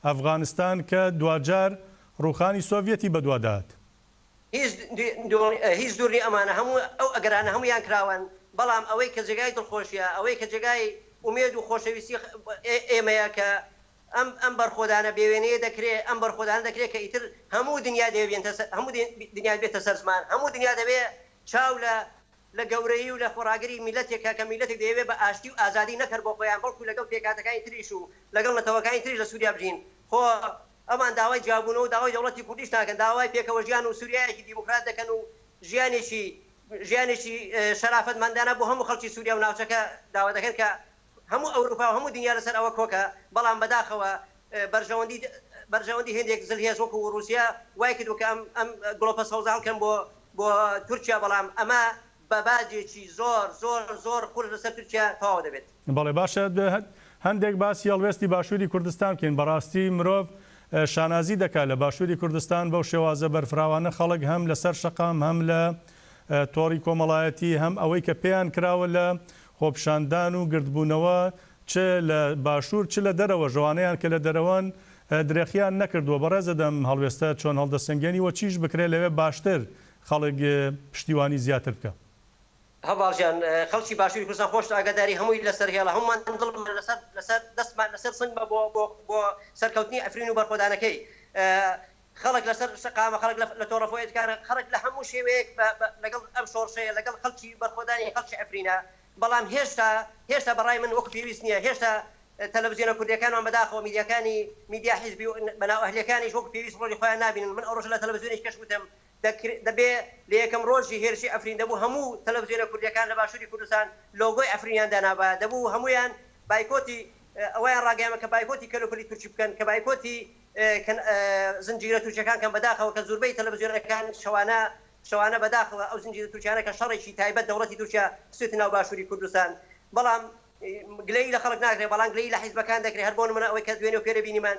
ئەفغانستان کە دواجار ڕووخانی سۆڤیەتی بەدوادا هات. هیچ دوور نیە ئەمانە هەموو ئەو ئەگەرانە هەموویان کراوەن، بەڵام ئەوەی کە جێگای دڵخۆشیە، ئەوەی کە جێگای ئومێد و خۆشەویستی ئێمەیە کە ئەم ئەم بەرخۆدانە بێوێنەیە دەکرێ، ئەم بەرخۆدانە دەکرێ کە ئیتر هەموو دنیا دەیەوێ بێنتە سەر هەموو دنیا بێتە سەر زمان، هەموو دنیا دەبێ چاو لە لە گەورەیی و لە خۆڕاگری میللەتێکە کە میللەتێک دەیەوێ بە ئاشتی و ئازادی نەک هەر بۆ خۆیان بەڵکو لەگەڵ پێکهاتەکانی تریش و لەگەڵ نەتەوەکانی تریش لە سووریا بژین. خۆ ئەوان داوای جیابوونەوە و داوای دەوڵەتی کوردیش ناکەن، داوای پێکەوەژیان و سووریایەکی دیموکرات دەکەن و ژیانێکی ژیانێکی شەرافەتمەندانە بۆ هەموو خەڵکی سووریا و ناوچەکە داوا دەکەن کە هەموو ئەوروپا و هەموو دنیا لەسەر ئەوە کۆکە، بەڵام بەداخەوە بەرژەوەندی بەرژەوەندی هێندێک زلهێز وەکو ڕووسیا وای کردووە کە ئەم ئەم گڵۆپە سەوزە هەڵکەن بۆ بۆ تورکیا، بەڵام ئەمە بە باجێکی زۆر زۆر زۆر قورس لەسەر تورکیا تەواو دەبێت. بەڵێ باشە. هەندێک باسی هەڵوێستی باشووری کوردستان بکەین، بەڕاستی مرۆڤ شانازی دەکات لە باشووری کوردستان بەو شێوازە بەرفراوانە خەڵک هەم لەسەر شەقام هەم لە تۆڕی کۆمەڵایەتی هەم ئەوەی کە پێیان کراوە لە خۆپیشاندان و گردبوونەوە چ لە باشوور چ لە دەرەوەش ئەوانەیان کە لە دەرەوەن درێخیان نەکردووە بەڕێزت ئەم هەڵوێستە چۆن هەڵدەسەنگێنی و چیش بکرێت لەوێ باشتر خەڵک پشتیوانی زیاتر بکا؟ هەڤاڵ گیان خەڵکی باشوری کوردستان خۆشت ئاگاداری هەمووی لەسەر هێڵە هەموومان دڵمان لەسەر لەسەر دەستمان لەسەر سنگمە بۆ بۆ بۆ سەرکەوتنی عەفرین و بەرخۆدانەکەی خەڵک لەسەر شەقامە خەڵک لە تۆڕە فۆیەتکانە خەڵک لە هەموو شێوەیەک لەگەڵ ئەم شۆڕشەیە لەگەڵ خەڵکی بەرخۆدانی خەڵکی عەفرینە بەڵام هێشتا هێشتا بەڕای من وەکو پێویست نییە هێشتا تەلەڤزیۆنە کوردیەکانمان بەداخەوە میدیاکانی میدیا حیزبی و بەناو ئەهلیەکانیش وەکو پێویست ڕۆڵی خۆیان نابینن من ئەو ڕۆژە لە تەلەڤزیۆنێکی کەش وتم دەبێ لە یەکەم ڕۆژی هێرشی عەفرین دەبوو هەموو تەلەڤزیۆنە کوردیەکان لە باشوری کوردستان لۆگۆی عەفرینیان دانابایە دەبوو هەموویان بایکۆتی ئەوەیان ڕاگەیانبا کە بایکۆتی کەلوپەلی تورکی بکەن کە بایکۆتی زنجیرە تورکیەکان کەن بەداخەوە کە زوربەی تەلەڤزیۆنەکان شەوانە شەوانە بەداخەوە ئەو زنجیرە تورکیانە کە شەڕێکی تایبەت دەوڵەتی تورکیا خستوێتە ناو باشوری کوردستان بەڵام گلەیی لە خەڵک ناکرێت بەڵام گلەیی لە حیزبەکان دەکرێت هەر بۆ نمونە ئەوەی کە دوێنێ و پێرێ بینیمان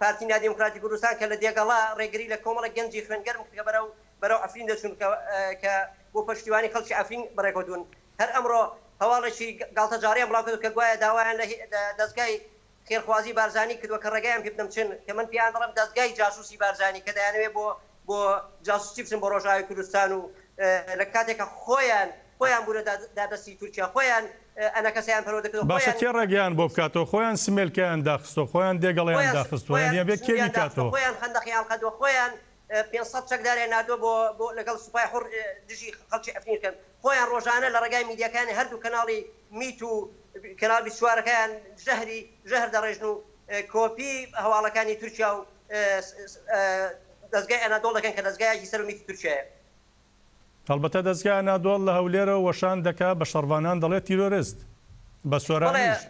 پارتی نادیموکراتی کوردستان کە لە دێگەڵە ڕێگری لە کۆمەڵێک گەنجی خوێنگەرم کرد کە بەرەو بەرەو عەفرین دەچوون کە کە بۆ پشتیوانی خەڵکی عەفرین بەڕێکەوتوون هەر ئەمڕۆ هەواڵێکی گاڵتەجاڕیان بڵاو کردەوە کە گوایە داوایان لە دەزگای خێرخوازی بارزانی کردوە کە ڕێگایان پێ بدەن بچن کە من پێیان دەڵێم دەزگای جاسوسی بارزانی کە دەیانەوێ بۆ بۆ جاسوسی بچن بۆ ڕۆژئاوای کوردستان و لە کاتێک کە خۆیان خۆیان بوونە دادەستی تورکیا خۆیان ئەنەکەسەیان پەروەردە کردوە باشە خۆیان کێ ڕێگەیان بۆ بکاتەوە خۆیان سمێلکەیان داخستوە خۆیان دێگەڵەیان خۆیان داخستوە خۆیان یانی ئەبێ کێ سنوریان داخستوە بیکاتەوە؟ خۆیان خەندەقیان هەڵقەندوە خۆیان 500 چەکداریان ناردوە بۆ بۆ لەگەڵ سوپای حوڕ دژی خەڵکی عەفرین بکەن خۆیان ڕۆژانە لە ڕێگای میدیاکانی هەردوو کەناڵی میت و کەناڵ 24ەکەیان ژەهری ژەهر دەڕێژن و کۆپی هەواڵەکانی تورکیا و دەزگای ئەنادۆڵ دەکەن کە دەزگایەکی سەر میتی تورکیایە. هەڵبەتە دەزگای ئەنادۆڵ لە هەولێرەوە وەشان دەکا بە شەڕڤانان دەڵێ تیرۆرست بە بەڵێ سۆرانیش.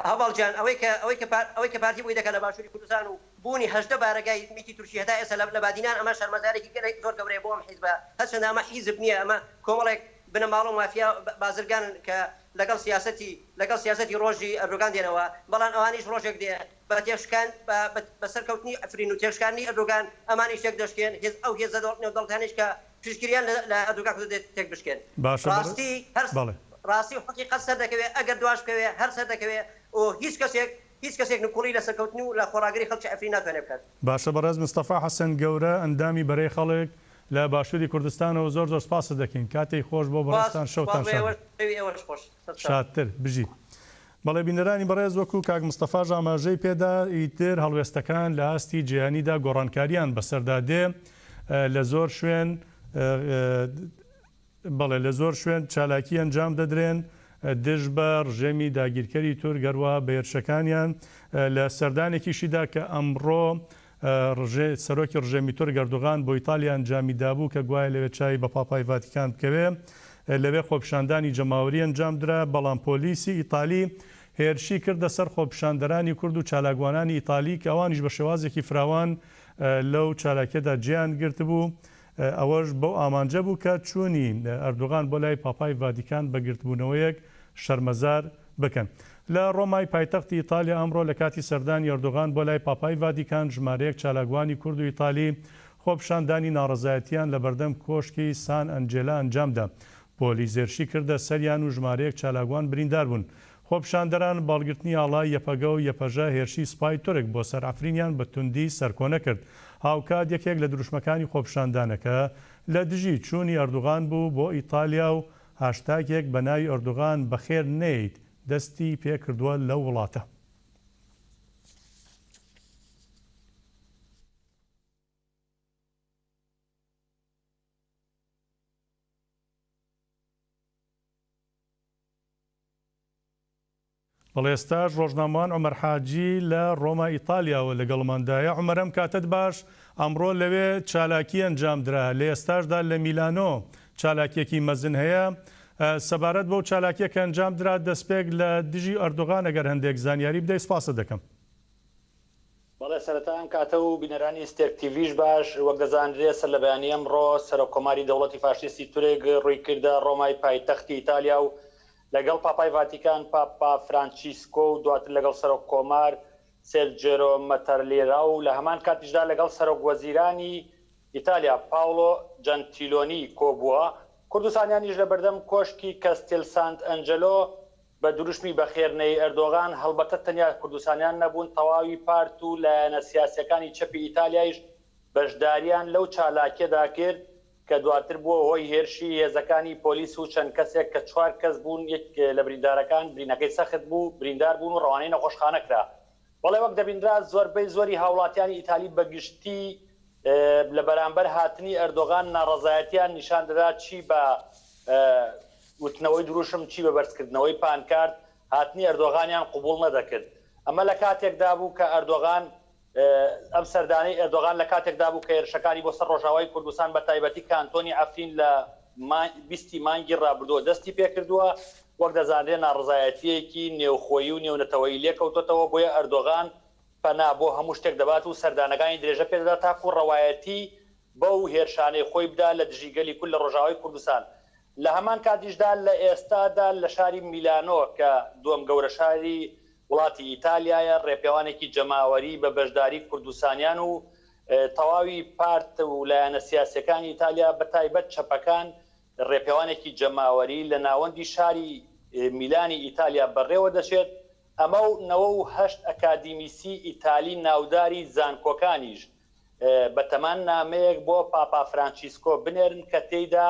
هەڤاڵ گیان ئەوەی کە ئەوەی کە ئەوەی کە پارتی بۆی دەکات لە باشووری کوردستان و بوونی 18 بارەگای میتی تورکی هەتا ئێستا لە بادینان ئەمە شەرمەزارێکی گەلێک زۆر گەورەیە بۆ ئەم حیزبە هەرچەندە ئەمە حیزب نییە ئەمە کۆمەڵێک بنەماڵە و مافیا بازرگانن کە لەگەڵ سیاسەتی لەگەڵ سیاسەتی ڕۆژی ئەردۆگان دێنەوە بەڵام ئەوانیش ڕۆژێک دێ بە تێکشکان بە بە سەرکەوتنی عەفرین و تێکشکاندنی ئەردۆگان ئەمانیش تێک دەشکێن هێز ئەو هێزە نێودەوڵەتانەیش کە پشتگیریان لە لە ئەردۆگان کردوە دێت تێک بشکێن باشە بەڕێ ڕاستی هەر بەڵێ. ڕاستی و حەقیقەت سەردەکەوێ ئەگەر دواش بکەوێ هەر سەردەکەوێ و هیچ کەسێک هیچ کەسێک نکوڵی لە سەرکەوتن و لە خۆڕاگری خەڵکی عەفرین ناتوانێ بکات. باشە بەڕێز مستەفا حەسەن گەورە ئەندامی بەرەی خەڵک لە باشوری کوردستانەوە زۆر زۆر سپاست دەکەین کاتێی خۆش بۆ سپاس بەڕێزتان سپاس شەوتان بۆ شاد ئێوەش بێت. شەوی ئێوەش خۆش سەرچاو. شادتر بژیت. بەڵێ بینەرانی بەڕێز وەکو کاک مستەفاش ئاماژەی پێدا ئیتر هەڵوێستەکان لە ئاستی جیهانیدا گۆڕانکاریان بەسەردا دێ لە زۆر شوێن بەڵێ لە زۆر شوێن چالاکی ئەنجام دەدرێن دژ بە ڕژێمی داگیرکەری تورک هەروەها بە هێرشەکانیان لە سەردانێکیشیدا کە ئەمڕۆ ڕژێ سەرۆکی ڕژێمی تورک ئەردۆغان بۆ ئیتالیا ئەنجامی دابوو کە گوایە لەوێ چاوی بە پاپای ڤاتیکان بکەوێ لەوێ خۆپیشاندانی جەماوەری ئەنجام درا بەڵام پۆلیسی ئیتالی هێرشی کردە سەر خۆپیشاندەرانی کورد و چالاکوانانی ئیتالی کە ئەوانیش بە شێوازێکی فراوان لەو چالاکیەدا جێیان گرتبوو ئەوەش بەو ئامانجە بوو کە چوونی ئەردۆغان بۆ لای پاپای ڤاتیکان بە گرتبوونەوەیەک شەرمەزار بکەن. لە ڕۆمای پایتەختی ئیتالیا ئەمڕۆ لە کاتی سەردانی ئەردۆغان بۆ لای پاپای ڤاتیکان ژمارەیەک چالاکوانی کورد و ئیتالی خۆپیشاندانی ناڕەزایەتییان لە بەردەم کۆشکی سان ئەنجێلا ئەنجامدا. پۆلیس هێرشی کردە سەریان و ژمارەیەک چالاکوان بریندار بوون. خۆپیشاندەران بە هەڵگرتنی ئاڵای یەپەگە و یەپەژە هێرشی سوپای تورک بۆ سەر عەفرینیان بە توندی سەرکۆنە کرد. هاوکات یەکێک لە دروشمەکانی خۆپیشاندانەکە لە دژی چوونی ئەردوغان بوو بۆ ئیتالیا و هاشتاگێک بە ناوی ئەردوغان بەخێر نەیەیت دەستی پێکردووە لەو وڵاتە. بەڵێ ئێستاش ڕۆژنامەوان عومەر حاجی لە ڕۆما ئیتالیاوە لەگەڵماندایە. عومەر ئەم کاتەت باش، ئەمڕۆ لەوێ چالاکی ئەنجامدرا، لە ئێستاشدا لە میلانۆ چالاکیەکی مەزن هەیە. سەبارەت بەو چالاکیە کە ئەنجامدرا دەستپێک لە دژی ئەردۆغان ئەگەر هەندێک زانیاری بدەی سپاست دەکەم. بەڵێ سەرەتا ئەم کاتە و بینەرانی ستێرک تیڤیش باش، وەک دەزانرێ سەر لە بەیانی ئەمڕۆ سەرۆک کۆماری دەوڵەتی فاشیستی تورک ڕووی کردە ڕۆمای پایتەختی ئیتالیا و لەگەڵ پاپای ڤاتیکان پاپا فرانچیسکۆ و دواتر لەگەڵ سەرۆک کۆمار سێرجێرۆ مەتەرلێرا و لە هەمان کاتیشدا لەگەڵ سەرۆک وەزیرانی ئیتالیا پاوڵۆ جەنتیلۆنی کۆبووە. کوردستانیانیش لە بەردەم کۆشکی کەستێل سانت ئەنجەلۆ بە دروشمی بەخێر نەی ئەردۆغان، هەڵبەتە تەنیا کوردستانیان نەبوون، تەواوی پارت و لایەنە سیاسیەکانی چەپی ئیتالیایش بەشداریان لەو چالاکیەدا کرد کە دواتر بووە هۆی هێرشی هێزەکانی پۆلیس و چەند کەسێک کە چوار کەس بوون یەک لە بریندارەکان برینەکەی سەخت بوو بریندار بوون و ڕەوانەی نەخۆشخانە کرا. بەڵێ وەک دەبینرا زۆربەی زۆری هاوڵاتیانی ئیتالی بە گشتی لە بەرامبەر هاتنی ئەردۆغان ناڕەزایەتیان نیشان دەدا چی بە وتنەوەی دروشم چی بە بەرزکردنەوەی پانکارت هاتنی ئەردۆغانیان قبوڵ نەدەکرد. ئەمە لە کاتێکدا بوو کە ئەردۆغان ئەم سەردانەی ئەردۆغان لە کاتێکدا بوو کە هێرشەکانی بۆ سەر ڕۆژاوای کوردستان بە تایبەتی کانتۆنی عەفرین لە 20 ی مانگی ڕابردووە دەستی پێکردووە. وەک دەزانرێت ناڕەزایەتییەکی نێوخۆیی و نێونەتەوەیی لێکەوتۆتەوە، بۆیە ئەردۆغان پەنا بۆ هەموو شتێک دەبات و سەردانەکانی درێژە پێدەدات تاکوو ڕەوایەتی بەو هێرشانەی خۆی بدا لە دژی گەلی کورد لە ڕۆژاوای کوردستان. لە هەمان کاتیشدا لە ئێستادا لە شاری میلانۆ کە دووەم گەورە شاری وڵاتی ئیتالیایە ڕێپێوانێکی جەماوەری بە بەشداری کوردستانیان و تەواوی پارت و لایەنە سیاسیەکانی ئیتالیا بە تایبەت چەپەکان ڕێپێوانێکی جەماوەری لە ناوەندی شاری میلانی ئیتالیا بەڕێوە دەچێت، ئەمە و 98 ئەکادیمیسی ئیتالی ناوداری زانکۆکانیش بەتەمان نامەیەک بۆ پاپا فرانچیسکۆ بنێرن کە تێیدا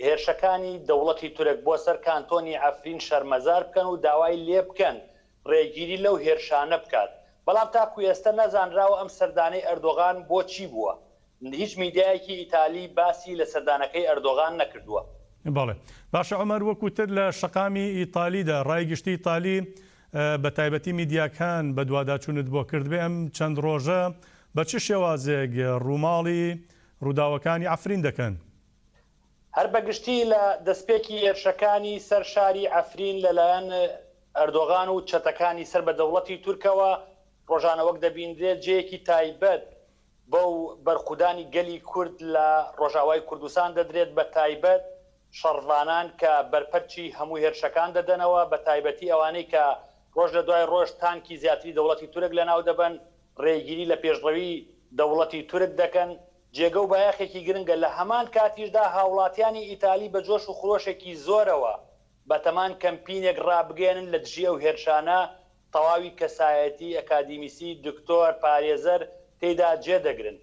هێرشەکانی دەوڵەتی تورک بۆ سەر کانتۆنی عەفرین شەرمەزار بکەن و داوای لێبکەن ڕێگیری لەو هێرشانە بکات. بەڵام تاکو ئێستە نەزانراوە ئەم سەردانەی ئەردۆغان بۆ چی بووە. هیچ میدیایەکی ئیتالی باسی لە سەردانەکەی ئەردۆغان نەکردووە. بەڵێ. باشە عومەر وەکو تر لە شەقامی ئیتالیدا ڕای گشتی ئیتالی بە تایبەتی میدیاکان بەدواداچوونت بۆ کردبێ ئەم چەند ڕۆژە بە چ شێوازێک ڕووماڵی ڕووداوەکانی عەفرین دەکەن؟ هەر بە گشتی لە دەستپێکی هێرشەکانی سەر شاری عەفرین لەلایەن ئەردۆغان و چەتەکانی سەر بە دەوڵەتی تورکەوە ڕۆژانە وەک دەبینرێت جێیەکی تایبەت بەو بەرخودانی گەلی کورد لە ڕۆژئاوای کوردستان دەدرێت بە تایبەت شەڕڤانان کە بەرپەرچی هەموو هێرشەکان دەدەنەوە بە تایبەتی ئەوانەی کە ڕۆژ لە دوای ڕۆژ تانکی زیاتری دەوڵەتی تورک لەناو دەبەن ڕێگیری لە پێشڕەوی دەوڵەتی تورک دەکەن جێگە و بایەخێکی گرنگە لە هەمان کاتیشدا هاوڵاتیانی ئیتالی بە جۆش و خرۆشێکی زۆرەوە بەتەمان کەمپینێک ڕابگەیەنن لە دژی ئەو هێرشانە تەواوی کەسایەتی ئەکادیمیسی، دکتۆر، پارێزەر تێیدا جێ دەگرن.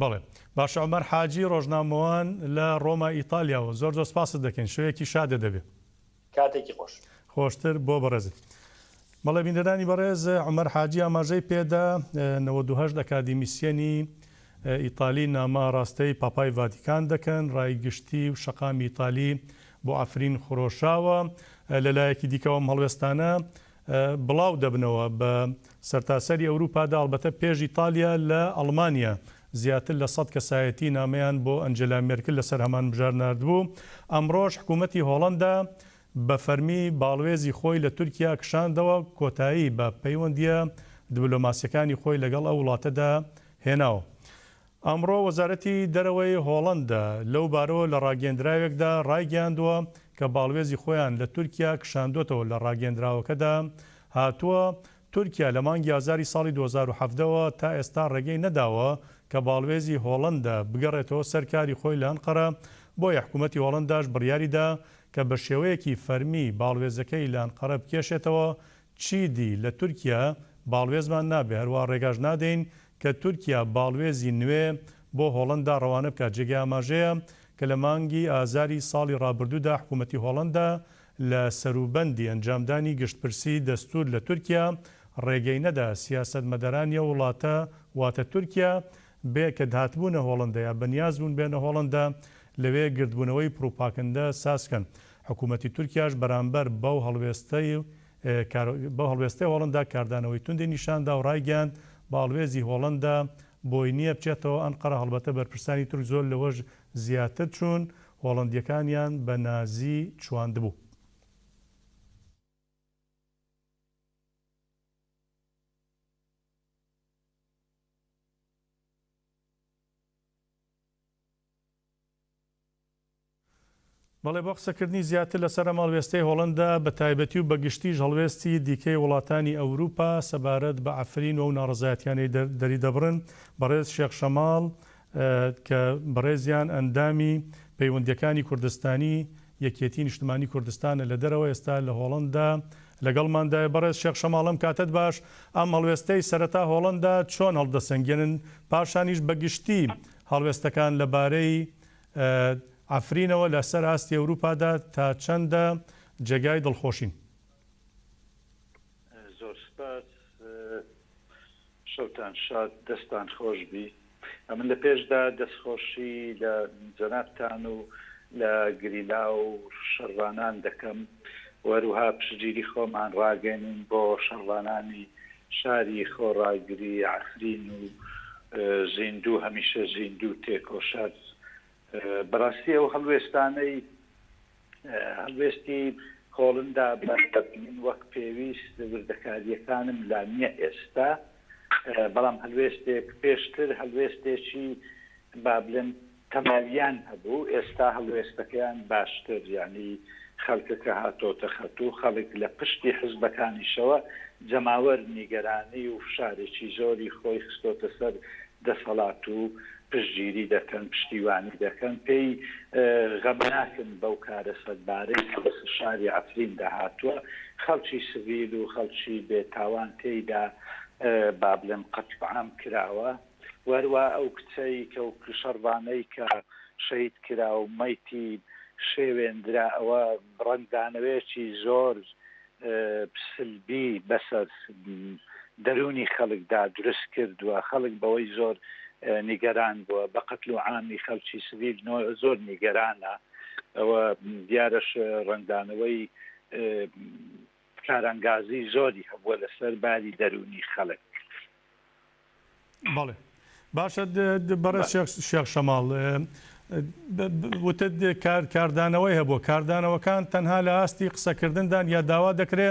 بەڵێ باشە عومەر حاجی ڕۆژنامەوان لە ڕۆمای ئیتالیاوە زۆر زۆر سپاست دەکەین شەوێکی شادت دەبێ. کاتێکی خۆش. خۆشتر بۆ بەڕێزت. بەڵێ بینەرانی بەڕێز عومەر حاجی ئاماژەی پێدا 98 ئەکادیمیسیەنی ئیتالی نامە ئاڕاستەی پاپای ڤاتیکان دەکەن، ڕای گشتی و شەقامی ئیتالی بۆ عەفرین خرۆشاوە، لەلایەکی دیکەوە ئەم هەڵوێستانە بڵاو دەبنەوە بە سەرتاسەری ئەوروپادا، ئەڵبەتە پێش ئیتالیا لە ئەڵمانیا زیاتر لە سەد کەسایەتی نامەیان بۆ ئەنجێلا مێرکل لەسەر هەمان مژار ناردبوو، ئەمڕۆش حکومەتی هۆڵەندا بە فەرمی باڵوێزی خۆی لە تورکیا کشاندەوە، کۆتایی بە پەیوەندییە دبلۆماسییەکانی خۆی لەگەڵ ئەو وڵاتەدا هێناوە. ئەمڕۆ وەزارەتی دەرەوەی هۆڵەندا لەو بارەوە لە ڕاگەیەندراوێکدا ڕایگەیاندووە کە باڵوێزی خۆیان لە تورکیا کشاندۆتەوە لە ڕاگەیەندراوەکەدا هاتووە تورکیا لە مانگی ئازاری ساڵی 2017 وە تا ئێستا ڕێگەی نەداوە کە باڵوێزی هۆڵەندا بگەڕێتەوە سەر کاری خۆی لە ئەنقەرە بۆیە حکومەتی هۆڵەنداش بڕیاریدا کە بە شێوەیەکی فەرمی باڵوێزەکەی لە ئەنقەرە بکێشێتەوە چیدی لە تورکیا باڵوێزمان نابێ، هەروەها ڕێگاش نادەین کە تورکیا باڵوێزی نوێ بۆ هۆڵەندا ڕەوانە بکات. جێگەی ئاماژەیە کە لە مانگی ئازاری ساڵی ڕابردوودا حکوومەتی هۆڵەندا لە سەروبەندی ئەنجامدانی گشتپرسی دەستوور لە تورکیا ڕێگەی نەدا سیاسەتمەدارانی ئەو وڵاتە واتە تورکیا بێ کە هاتبوونە هۆڵەندا یا بەنیاز بوون بێنە هۆڵەندا لەوێ گردبوونەوەی پڕوپاکەندە ساز کەن. حکوومەتی تورکیاش بەرامبەر بەو هەڵوێستەی بەو هەڵوێستەی هۆڵەندا کاردانەوەی توندی نیشاندا و ڕایگەیاند باڵوێزی هۆڵەندا بۆی نییە بچێتەوە ئەنقەرە هەڵبەتە بەرپرسانی تورک زۆر لەوەش زیاتر چوون هۆڵەندییەکانیان بە نازی چواندبوو. بەڵێ بۆ قسەکردنی زیاتر لەسەر ئەم هەڵوێستەی هۆڵەندا بە تایبەتی و بە گشتیش هەڵوێستی دیکەی وڵاتانی ئەوروپا سەبارەت بە عەفرین و ئەو ناڕەزایەتیانەی دەریدەبڕن بەڕێز شێخ شەماڵ کە بەڕێزیان ئەندامی پەیوەندیەکانی کوردستانی یەکێتی نیشتمانی کوردستانە لە دەرەوە ئێستا لە هۆڵەندا لەگەڵماندایە. بەڕێز شێخ شەماڵ ئەم کاتەت باش، ئەم هەڵوێستەی سەرەتا هۆڵەندا چۆن هەڵدەسەنگێنن پاشانیش بە گشتی هەڵوێستەکان لەبارەی عەفرینەوە لە سەر ئاستی ئەوروپادا تا چەندە جێگای دڵخۆشین؟ زۆر سپاس شەوتان شاد دەستان خۆش بی ئەمن لە پێشدا دەستخۆشی لە جەنابتان و لە گریلا و شەڕڤانان دەکەم و هەروها پشتگیری خۆمان ڕاگەێنین بۆ شەڕڤانانی شاری خۆڕاگری عەفرین و زیندوو هەمیشە زیندوو تێکۆشەر بەڕاستی ئەو هەڵوێستانەی هەڵوێستی هۆڵندا بە من وەک پێویست وردەکارییەکانم لا نییە ئێستا بەڵام هەلوێستێک پێشتر هەلوێستێکی با بلێم تەماویان هەبوو ئێستا هەڵوێستەکەیان باشتر یانی خەلکەکە هاتۆتە خەت و خەڵک لە پشتی حزبەکانیشەوە جەماوەر نیگەرانی و فشارێکی زۆری خۆی خستۆتە سەر دەسەڵات و پشتگیری دەکەن پشتیوانی دەکەن پێی غەمناکن بەو کارەسەتبارەی کە بەسەر شاری عەفریندا هاتووە خەڵکی سڤیل و خەڵکی بێ تاوان تێیدا با بڵێم قەتڵ عام کراوە و هەروا ئەو کچەی کە و شەڕڤانەی کە شەهید کرا و مەیتی شێوێندرا ئەوە ڕەنگدانەوەیەکی زۆر سلبی بەسەر دەروونی خەڵکدا دروست کردووە، خەڵک بەوەی زۆر نیگەران بووە، بە قەتل و عامی خەڵکی سڤیل زۆر نیگەرانە، ئەوە دیارەش ڕەنگدانەوەی کارانگازی زۆری هەبووە لەسەر باری دەروونی خەڵک. بەڵێ باشە بەڕێز شێخ شەماڵ وتت کاردانەوەی هەبووە کاردانەوەکان تەنها لە ئاستی قسەکردندان یا داوا دەکرێ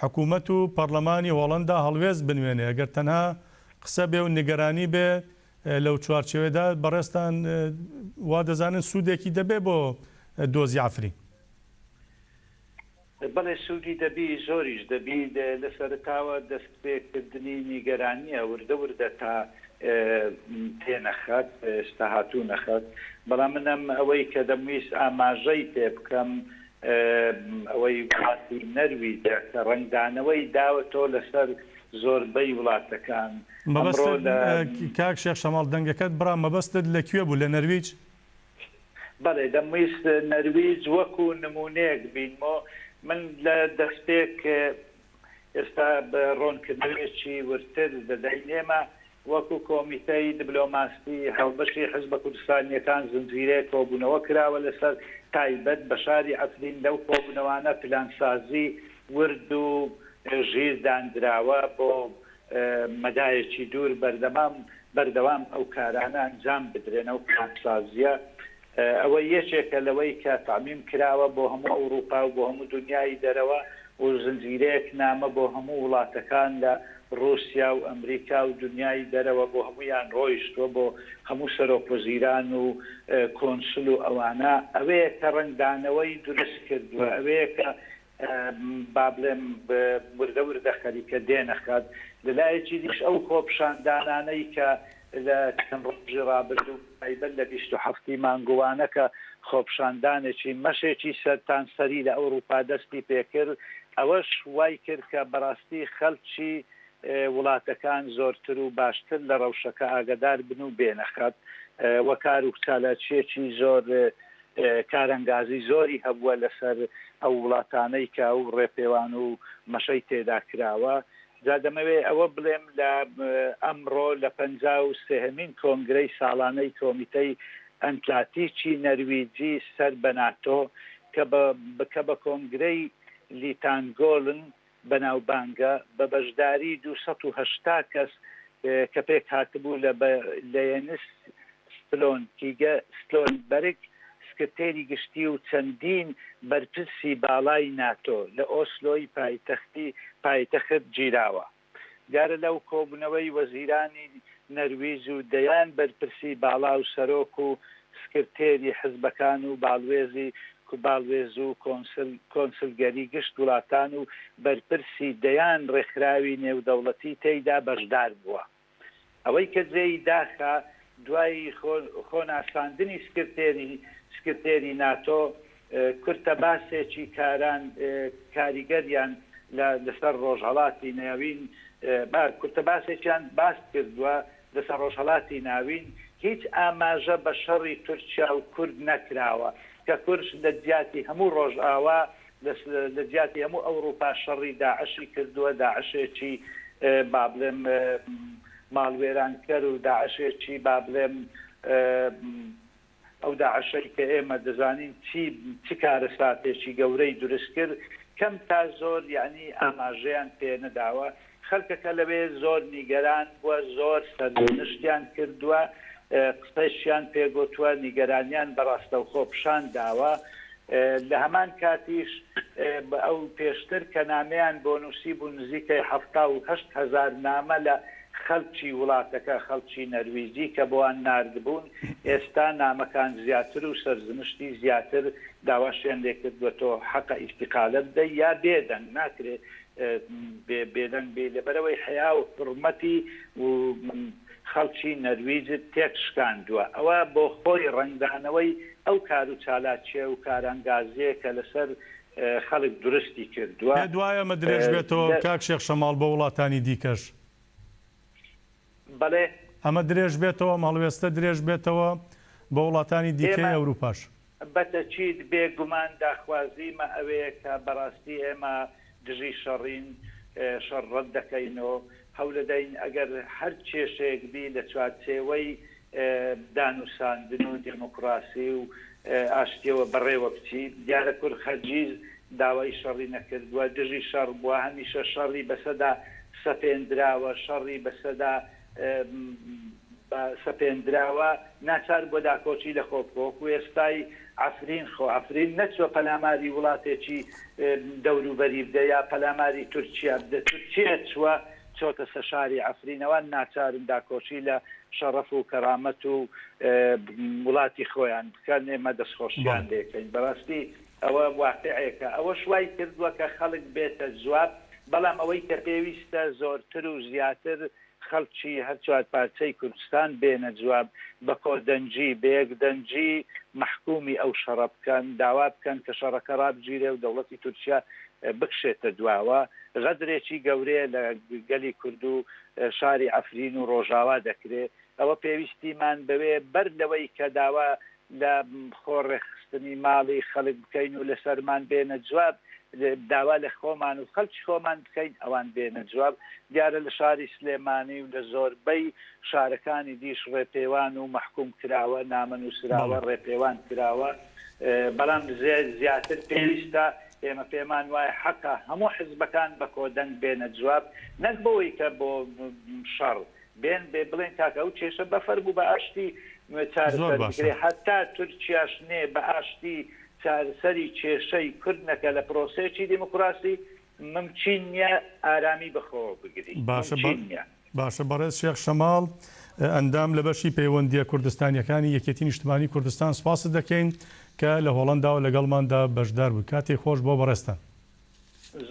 حکوومەت و پەرلەمانی هۆڵندا هەڵوێست بنوێنێ ئەگەر تەنها قسە بێ و نیگەرانی بێ لەو چوارچێوەدا بەڕێزتان وا دەزانن سوودێکی دەبێ بۆ دۆزی عەفرین؟ بەڵێ سوودی دەبی، زۆریش دەبی، لە سەرەتاوە دەست پێ کردنی نیگەرانییە وردە وردە تا تێنەخات، ئێستا هاتوونەخات، بەڵام من ئەم ئەوەی کە دەمویست ئاماژەی پێ بکەم ئەوەی وڵاتی نەرویجە کە ڕەنگدانەوەی داوەتەوە لەسەر زۆربەی وڵاتەکان ئەمڕۆ مەبەستت لە. کاک شێخ شەماڵ دەنگەکەت بڕا مەبەستت لە کوێ بوو لە نەرویج؟ بەڵێ دەمویست نەرویج وەکو نمونەیەک بینمۆ، من لە دەستپێک ئێستا ڕۆنکردنەوەیەکی وردتر دەدەین، ئێمە وەکو کۆمیتەی دبلۆماسی هاوبەشی حزبە کوردستانییەکان زنجیرەیەک کۆبوونەوە کراوە لەسەر تایبەت بە شاری عەفرین، لەو کۆبوونەوانە پلانسازی ورد و ژیر داندراوە بۆ مەدایەکی دوور بەردەمام بەردەوام ئەو کارانە ئەنجام بدرێن، ئەو پلانسازییە ئەوە یەکێکە لەوەی کە تەعمیم کراوە بۆ هەموو ئەوڕوپا و بۆ هەموو دونیای دەرەوە و زنجیرەیەک نامە بۆ هەموو وڵاتەکان لە ڕوسیا و ئەمریکا و دونیای دەرەوە بۆ هەموویان ڕۆیشتووە بۆ هەموو سەرۆک وەزیران و کۆنسل و ئەوانە ئەوەیە کە ڕەنگدانەوەی دروست کردووە ئەوەیە کە با بڵێم وردە وردە خەریکە دێنە خەت. لە لایەکی دیش ئەو خۆپیشاندانانەی کە لە چەند ڕۆژی ڕابردوو بە تایبەت لە 27 ی مانگوانە کە خۆپیشاندانێکی مەشێکی سەرتانسەری لە ئەوڕوپا دەستی پێکرد ئەوەش وای کرد کە بەڕاستی خەلکی وڵاتەکان زۆرتر و باشتر لە ڕەوشەکە ئاگەدار بن و بێنە خەت و کار و چالاکییەکی زۆر کارەنگازی زۆری هەبووە لەسەر ئەو وڵاتانەی کە ئەو ڕێپێوان و مەشەی تێدا کراوە. جا دەمەوێ ئەوە بڵێم لە ئەمڕۆ لە 53هەمین کۆنگرەی ساڵانەی کۆمیتەی ئەنتلاتیکی نەرویجی سەر بە ناتۆ کە بە کە بە کۆنگرەی لیتانگۆلن بەناوبانگە، بە بەشداری 280 کەس کە پێکهاتبوو لە لە یەنس ستلۆنتیگە ستلۆنبەرگ سکرتێری گشتی و چەندین بەرپرسی باڵای ناتۆ لە ئۆسلۆی پایتەختی پایتەخت گیراوە. دیارە لەو کۆبوونەوەی وەزیرانی نەرویج و دەیان بەرپرسی باڵا و سەرۆک و سکرتێری حزبەکان و باڵوێزی. باڵوێز و کۆنسل کۆنسلگەری گشت وڵاتان و بەرپرسی دەیان ڕێکخراوی نێودەوڵەتی تێیدا بەشدار بووە. ئەوەی کە جێی داخە دوای خۆ خۆناساندنی سکرتێری سکرتێری ناتۆ کورتە باسێکی کاران کاریگەریان لە لەسەر ڕۆژهەڵاتی ناوین با کورتە باسێکیان باس کردووە لەسەر ڕۆژهەڵاتی ناوین هیچ ئاماژە بە شەڕی تورکیا و کورد نەکراوە کە کورد لە جیاتی هەموو ڕۆژئاوا لە جیاتی هەموو ئەوڕوپا شەڕی داعشی کردووە، داعشێکی با بڵێم ماڵوێرانکەر و داعشێکی با بڵێم ئەو داعشەی کە ئێمە دەزانین چی چ کارەساتێکی گەورەی دروست کرد، کەم تا زۆر یەعنی ئاماژەیان پێ نەداوە. خەلکەکە لەوێ زۆر نیگەران بووە، زۆر سەرزنشتیان کردووە، قسەشیان پێگوتووە، نیگەرانیان بە ڕاستەوخۆ پیشان داوە. لە هەمان کاتیش ئەو پێشتر کە نامەیان بۆ نووسیبوو نزیکەی 78 هەزار نامە لە خەلکی وڵاتەکە، خەڵکی نەرویجی کە بۆیان ناردبوون، ئێستا نامەکان زیاتر و سەرزنشتی زیاتر داواشیان لێکردووە تۆ حەقە ئیستیقالە بدەی یا بێدەنگ، ناکرێ بێدەنگ بی لەبەرئەوەی حەیا و حوڕمەتی و خەڵکی نەرویجت تێک شکاندووە ئەوە بۆ خۆی ڕەنگدانەوەی ئەو کار و چالاکیە و کارانگازیە کە لەسەر خەڵک دروستی کردووە. پێت وایە ئەمە درێژ بێتەوە کاک شێخ شەماڵ بۆ وڵاتانی دیکەش؟ بەڵێ. ئەمە درێژ بێتەوە ئەم هەڵوێستە درێژ بێتەوە بۆ وڵاتانی دیکەی ئەوروپاش؟ بەتەکید بێ گومان داخوازیمە ئەوەیە کە بەڕاستی ئێمە دژی شەڕین، شەڕ ڕەت دەکەینۆ، هەولەدەین ئەگەر هەر کێشەیەک بی لە چوارچێوەی دانوساندن و دێمۆکڕاسی و ئاشتیەوە بەڕێوە بچی. دیارە کورد هەرگیز داوای شەڕی نەکردووە، دژی شەڕ بووە، هەمیشە شەڕی بەسەدا سەپێندراوە، شەڕی بەسەدا سەپێندراوە، ناچار بووە داکۆکی لە خۆ بکا، وەکو ئێستای عەفرین، خۆ عەفرین نەچووە پەلاماری وڵاتێکی دەوروبەری بدە یا پەلاماری تورکیا بدە، تورکیە چووە چۆتە سە شاری عەفرین، ئەوان ناچارن داکۆکی لە شەڕەف و کەرامەت و وڵاتی خۆیان بکەن، ئێمە دەستخۆشیان لێکەین بەڕاستی ئەوە واقیعێکە، ئەوەش وای کردووە کە خەڵک بێتە جواب، بەڵام ئەوەی کە پێویستە زۆرتر و زیاتر خەڵکی هەر چوارپارچەی کوردستان بێنە جواب، بە کۆدەنگی، بە یەکدەنگی مەحکوومی ئەو شەڕە بکەن، داوا بکەن کە شەڕەکە ڕابگیرێ و دەوڵەتی تورکیا بکشێتە دواوە. غەدرێکی گەورەیە لە گەلی کورد و شاری عەفرین و ڕۆژاوا دەکرێ. ئەوە پێویستیمان بەوێ بەر لەوەی کە داوا لە خۆ ڕێکخستنی ماڵی خەڵک بکەین و لەسەرمان بێنە جواب، داوا لە خۆمان و خەڵکی خۆمان بکەین ئەوان بێنە جواب. دیارە لە شاری سلێمانی و لە زۆربەی شارەکانی دیش ڕێپێوان و مەحکوم کراوە، نامە نووسراوە، ڕێپێوان کراوە، بەڵام زیاتر پێویستە ئێمە پێمان وایە حەقە هەموو حزبەکان بە کۆدەنگ بێنە جواب، نەک بەوەی کە بۆ شەڕ بێن بێ بڵێن کاکە ئەو کێشە بەفەرموو بە ئاشتی زۆر چارەسەر باشە. بکرێ هەتا تورکیاش نێ بە ئاشتی چارەسەری کێشەی کورد نەکا لە پرۆسەیەکی دیموکراسی ممکین نیە ئارامی بەخۆوە بگری باشە بە ممکین نیە. باشە بەڕێز شێخ شەماڵ ئەندام لە بەشی پەیوەندییە کوردستانییەکانی یەکێتی نیشتمانی کوردستان سوپاست دەکەین کە لە هۆڵەنداوە لەگەڵماندا بەشدار بووی کاتێک خۆش بۆ بەڕێزتان.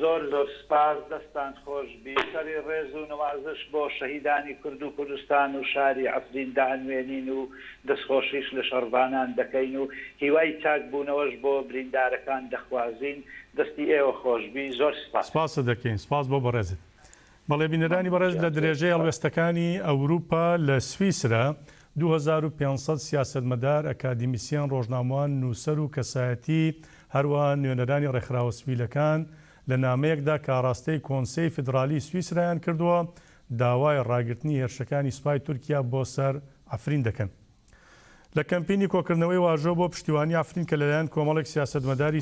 زۆر زۆر سپاس دەستان خۆش بی سەری ڕێز و نەوازش بۆ شەهیدانی کورد و کوردستان و شاری عەفرین دائەنوێنین و دەستخۆشیش لە شەڕڤانان دەکەین و هیوای چاک بوونەوەش بۆ بریندارەکان دەخوازین دەستی ئێوە خۆش بی زۆر سپاس. سپاست دەکەین سپاس بۆ بەڕێزت. بەڵێ بینەرانی مەمنون بەڕێز لە گیان زۆر درێژەی سپاس. هەڵوێستەکانی ئەوروپا لە سویسرا 2500 سیاسەتمەدار، ئەکادیمیسیەن، ڕۆژنامەوان، نووسەر و کەسایەتی هەروەها نوێنەرانی ڕێکخراوە سڤیلەکان لە نامەیەکدا کە ئاڕاستەی کۆنسەی فیدڕالیی سویسرایان کردووە، داوای ڕاگرتنی هێرشەکانی سوپای تورکیا بۆ سەر عەفرین دەکەن. لە کەمپینی کۆکردنەوەی واژۆ بۆ پشتیوانی عەفرین کە لەلایەن کۆمەڵێک سیاسەتمەداری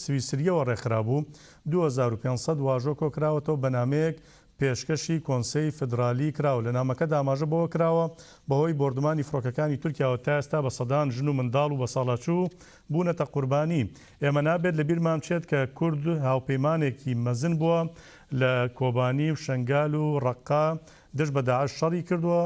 سویسرییەوە ڕێکخرابوو، 2500 واژۆ کۆکراوەتەوە بە نامەیەک پێشکەشی کۆنسەی فیدرالی کراوە، لە نامەکەدا ئاماژە بەوە کراوە، بەهۆی بۆردومانی فڕۆکەکانی تورکیاوە تا ئێستا بە سەدان ژن و منداڵ و بەساڵاچوو بوونەتە قوربانی، ئێمە نابێت لەبیرمان بچێت کە کورد هاوپەیمانێکی مەزن بووە لە کۆبانی و شەنگال و ڕەققە دژ بە داعش شەڕی کردووە،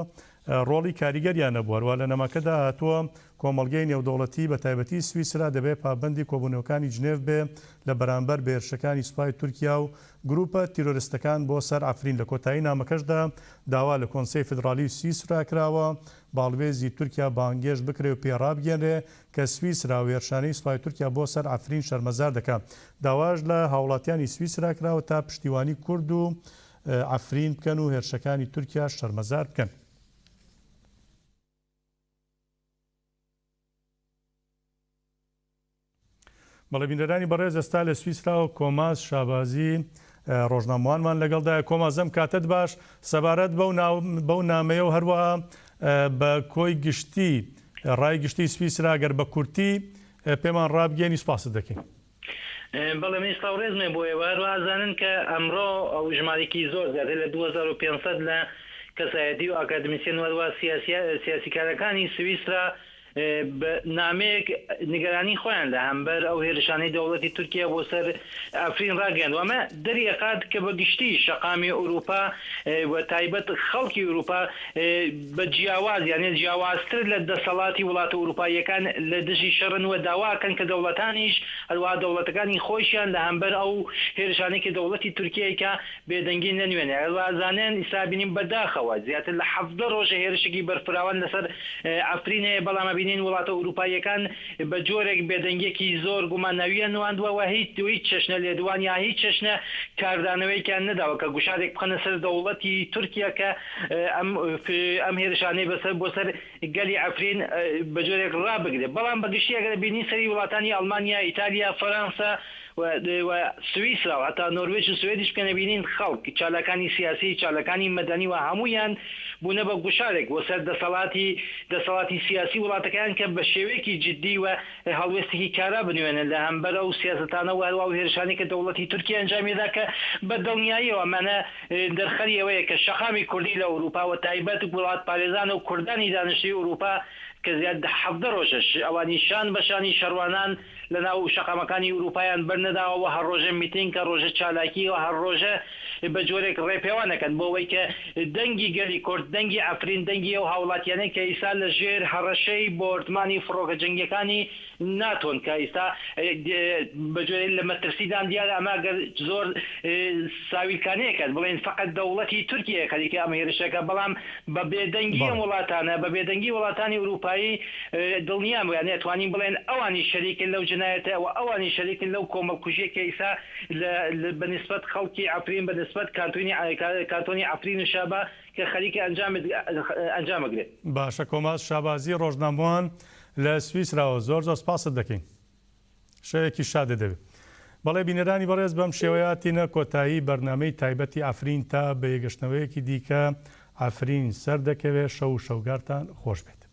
ڕۆڵی کاریگەریان هەبووە، هەروەها لە نامەکەدا هاتووە. کۆمەڵگەی نێودەوڵەتی بە تایبەتی سویسرا دەبێ پابەندی کۆبوونەوەکانی جنێڤ بێ لە بەرامبەر بە هێرشەکانی سوپای تورکیا و گروپە تیرۆرستەکان بۆ سەر عەفرین لە کۆتایی نامەکەشدا داوا لە کۆنسەی فیدڕالی سویسرا کراوە باڵوێزی تورکیا بانگێشت بکرێ و پێ ڕابگەیەنرێ کە سویسرا و هێرشانەی سوپای تورکیا بۆ سەر عەفرین شەرمەزار دەکا. داواش لە هاوڵاتیانی سویسرا کراوە تا پشتیوانی کورد و عەفرین بکەن و هێرشەکانی تورکیا شەرمەزار بکەن. بەڵێ بینەرانی بەڕێز ئێستا لە سویسراوە کۆماز شابازی ڕۆژنامەوانمان لەگەڵدایە کۆماز ئەم کاتەت باش سەبارەت بەو بەو نامەیە و هەروەها بە کۆی گشتی ڕای گشتی سویسرا گەر بە کورتی پێمان ڕابگەیەنی سوپاست دەکەین. بەڵێ منیش سڵاو ڕێزم هەیە بۆ ئێوە هەروەها ئەزانن کە ئەمڕۆ ئەو ژمارەیەکی زۆر زیاتر لە 2500 لە کەسایەتی و ئاکادمیسیەن و هەروەها سیاسیکارەکانی سویسرا بە نامەیەک نیگەرانی خۆیان لە هەمبەر ئەو هێرشانەی دەوڵەتی تورکیا بۆ سەر عەفرین ڕاگەیاند و ئەمە دەری ئەخات کە بە گشتی شەقامی ئورووپا و تایبەت خەڵکی ئورووپا بە جیاواز یانێ جیاوازتر لە دەسەڵاتی وڵاتە ئورووپاییەکان لە دژی شەڕن و داوا ئەکەن کە دەوڵەتانیش هەروەها دەوڵەتەکانی خۆیشیان لە هەمبەر ئەو هێرشانەی کە دەوڵەتی تورکیە ئەیکا بێدەنگی نەنوێنێ. هەروەها زانیان ئیستا ئەبینین بە داخەوە زیاتر لە 17 ڕۆژە هێرشێکی بەرفراوان لەسەر عەفرین هەیە بەڵام ئەبینین وڵاتە ئورووپاییەکان بە جۆرێک بێدەنگیەکی زۆر گوماناویان نواندوە و هیچ هیچ چەشنە لێدوان یا هیچ چەشنە کاردانەوەیەکیان نەداوە کە گوشارێک بخەنە سەر دەوڵەتی تورکیا کە ئەم ئەم هێرشانەی بەسەر بۆ سەر گەلی عەفرین بە جۆرێک ڕابگرێت. بەڵام بە گشتی ئەگەر بینین سەری وڵاتانی ئەڵمانیا، ئیتالیا، فەرانسە و و سویسرا و هەتا نۆروێژ و سوێدیش بکەن ئەبینین خەڵک، چالاکانی سیاسی، چالاکانی مەدەنی و هەموویان بوونە بە گوشارێک بۆ سەر دەسەڵاتی دەسەڵاتی سیاسی وڵاتەکەیان کە بە شێوەیەکی جیددی و هەڵوێستێکی کارا بنوێنن لە هەمبەر ئەو سیاسەتانە و هەروا ئەو هێرشانەی کە دەوڵەتی تورکیا ئەنجامی دەدا کە بە دڵنیاییەوە ئەمانە دەرخەری ئەوەیە کە شەقامی کوردی لە ئورووپا و تایبەت وڵاتپارێزان و کوردانی دانیشتووی ئورووپا کە زیاد 17 ڕۆژە ئەوانی شان بە شانی شەڕوانان لە ناو شەقامەکانی ئورووپایان بەر نەداوە و هەر ڕۆژە میتینگ هەر ڕۆژە چالاکی و هەر ڕۆژە بە جۆرێک ڕێپێوان ئەکەن بۆ ئەوەی کە دەنگی گەلی کورد، دەنگی عەفرین، دەنگی ئەو هاوڵاتیانەی کە ئیستا لە ژێر هەڕەشەی بۆردمانی فڕۆکە جەنگیەکانی ناتۆن کە ئیستا بە جۆرێک لە مەترسیدان دیارە ئەمە گەر زۆر ساویلکانەیەکەت بڵێین فەقەت دەوڵەتی تورکیە خەریکە ئەم هێرشەکە بەڵام بە بێدەنگی ئەم وڵاتانە بە بێدەنگی وڵاتانی ئوروپایی دڵنیام یانی ئەتوانین بڵێن ئەوانیش شەریکن لەو جنایەتە و ئەوانیش شەریکن لەو کۆمەڵکوژیە کە ئیستا لە بە نیسبەت خەڵکی عەفرین بە نیسبەت کانتۆنی کانتۆنی عەفرین و شەهبا کە خەریکە ئەنجام ئەنجام ئەگرێت. باشە کۆماز شابازی ڕۆژنامەوان لە سویسراوە زۆر زۆر سپاست دەکەین. شەوێکی شادت هەبێ. بەڵێ بینەرانی بەڕێز بەم شێوەیە هاتینە کۆتایی بەرنامەی تایبەتی عەفرین تا بە یەکگەشتنەوەیەکی دیکە عەفرین سەردەکەوێ شەو و شەوگارتان خۆش بێت.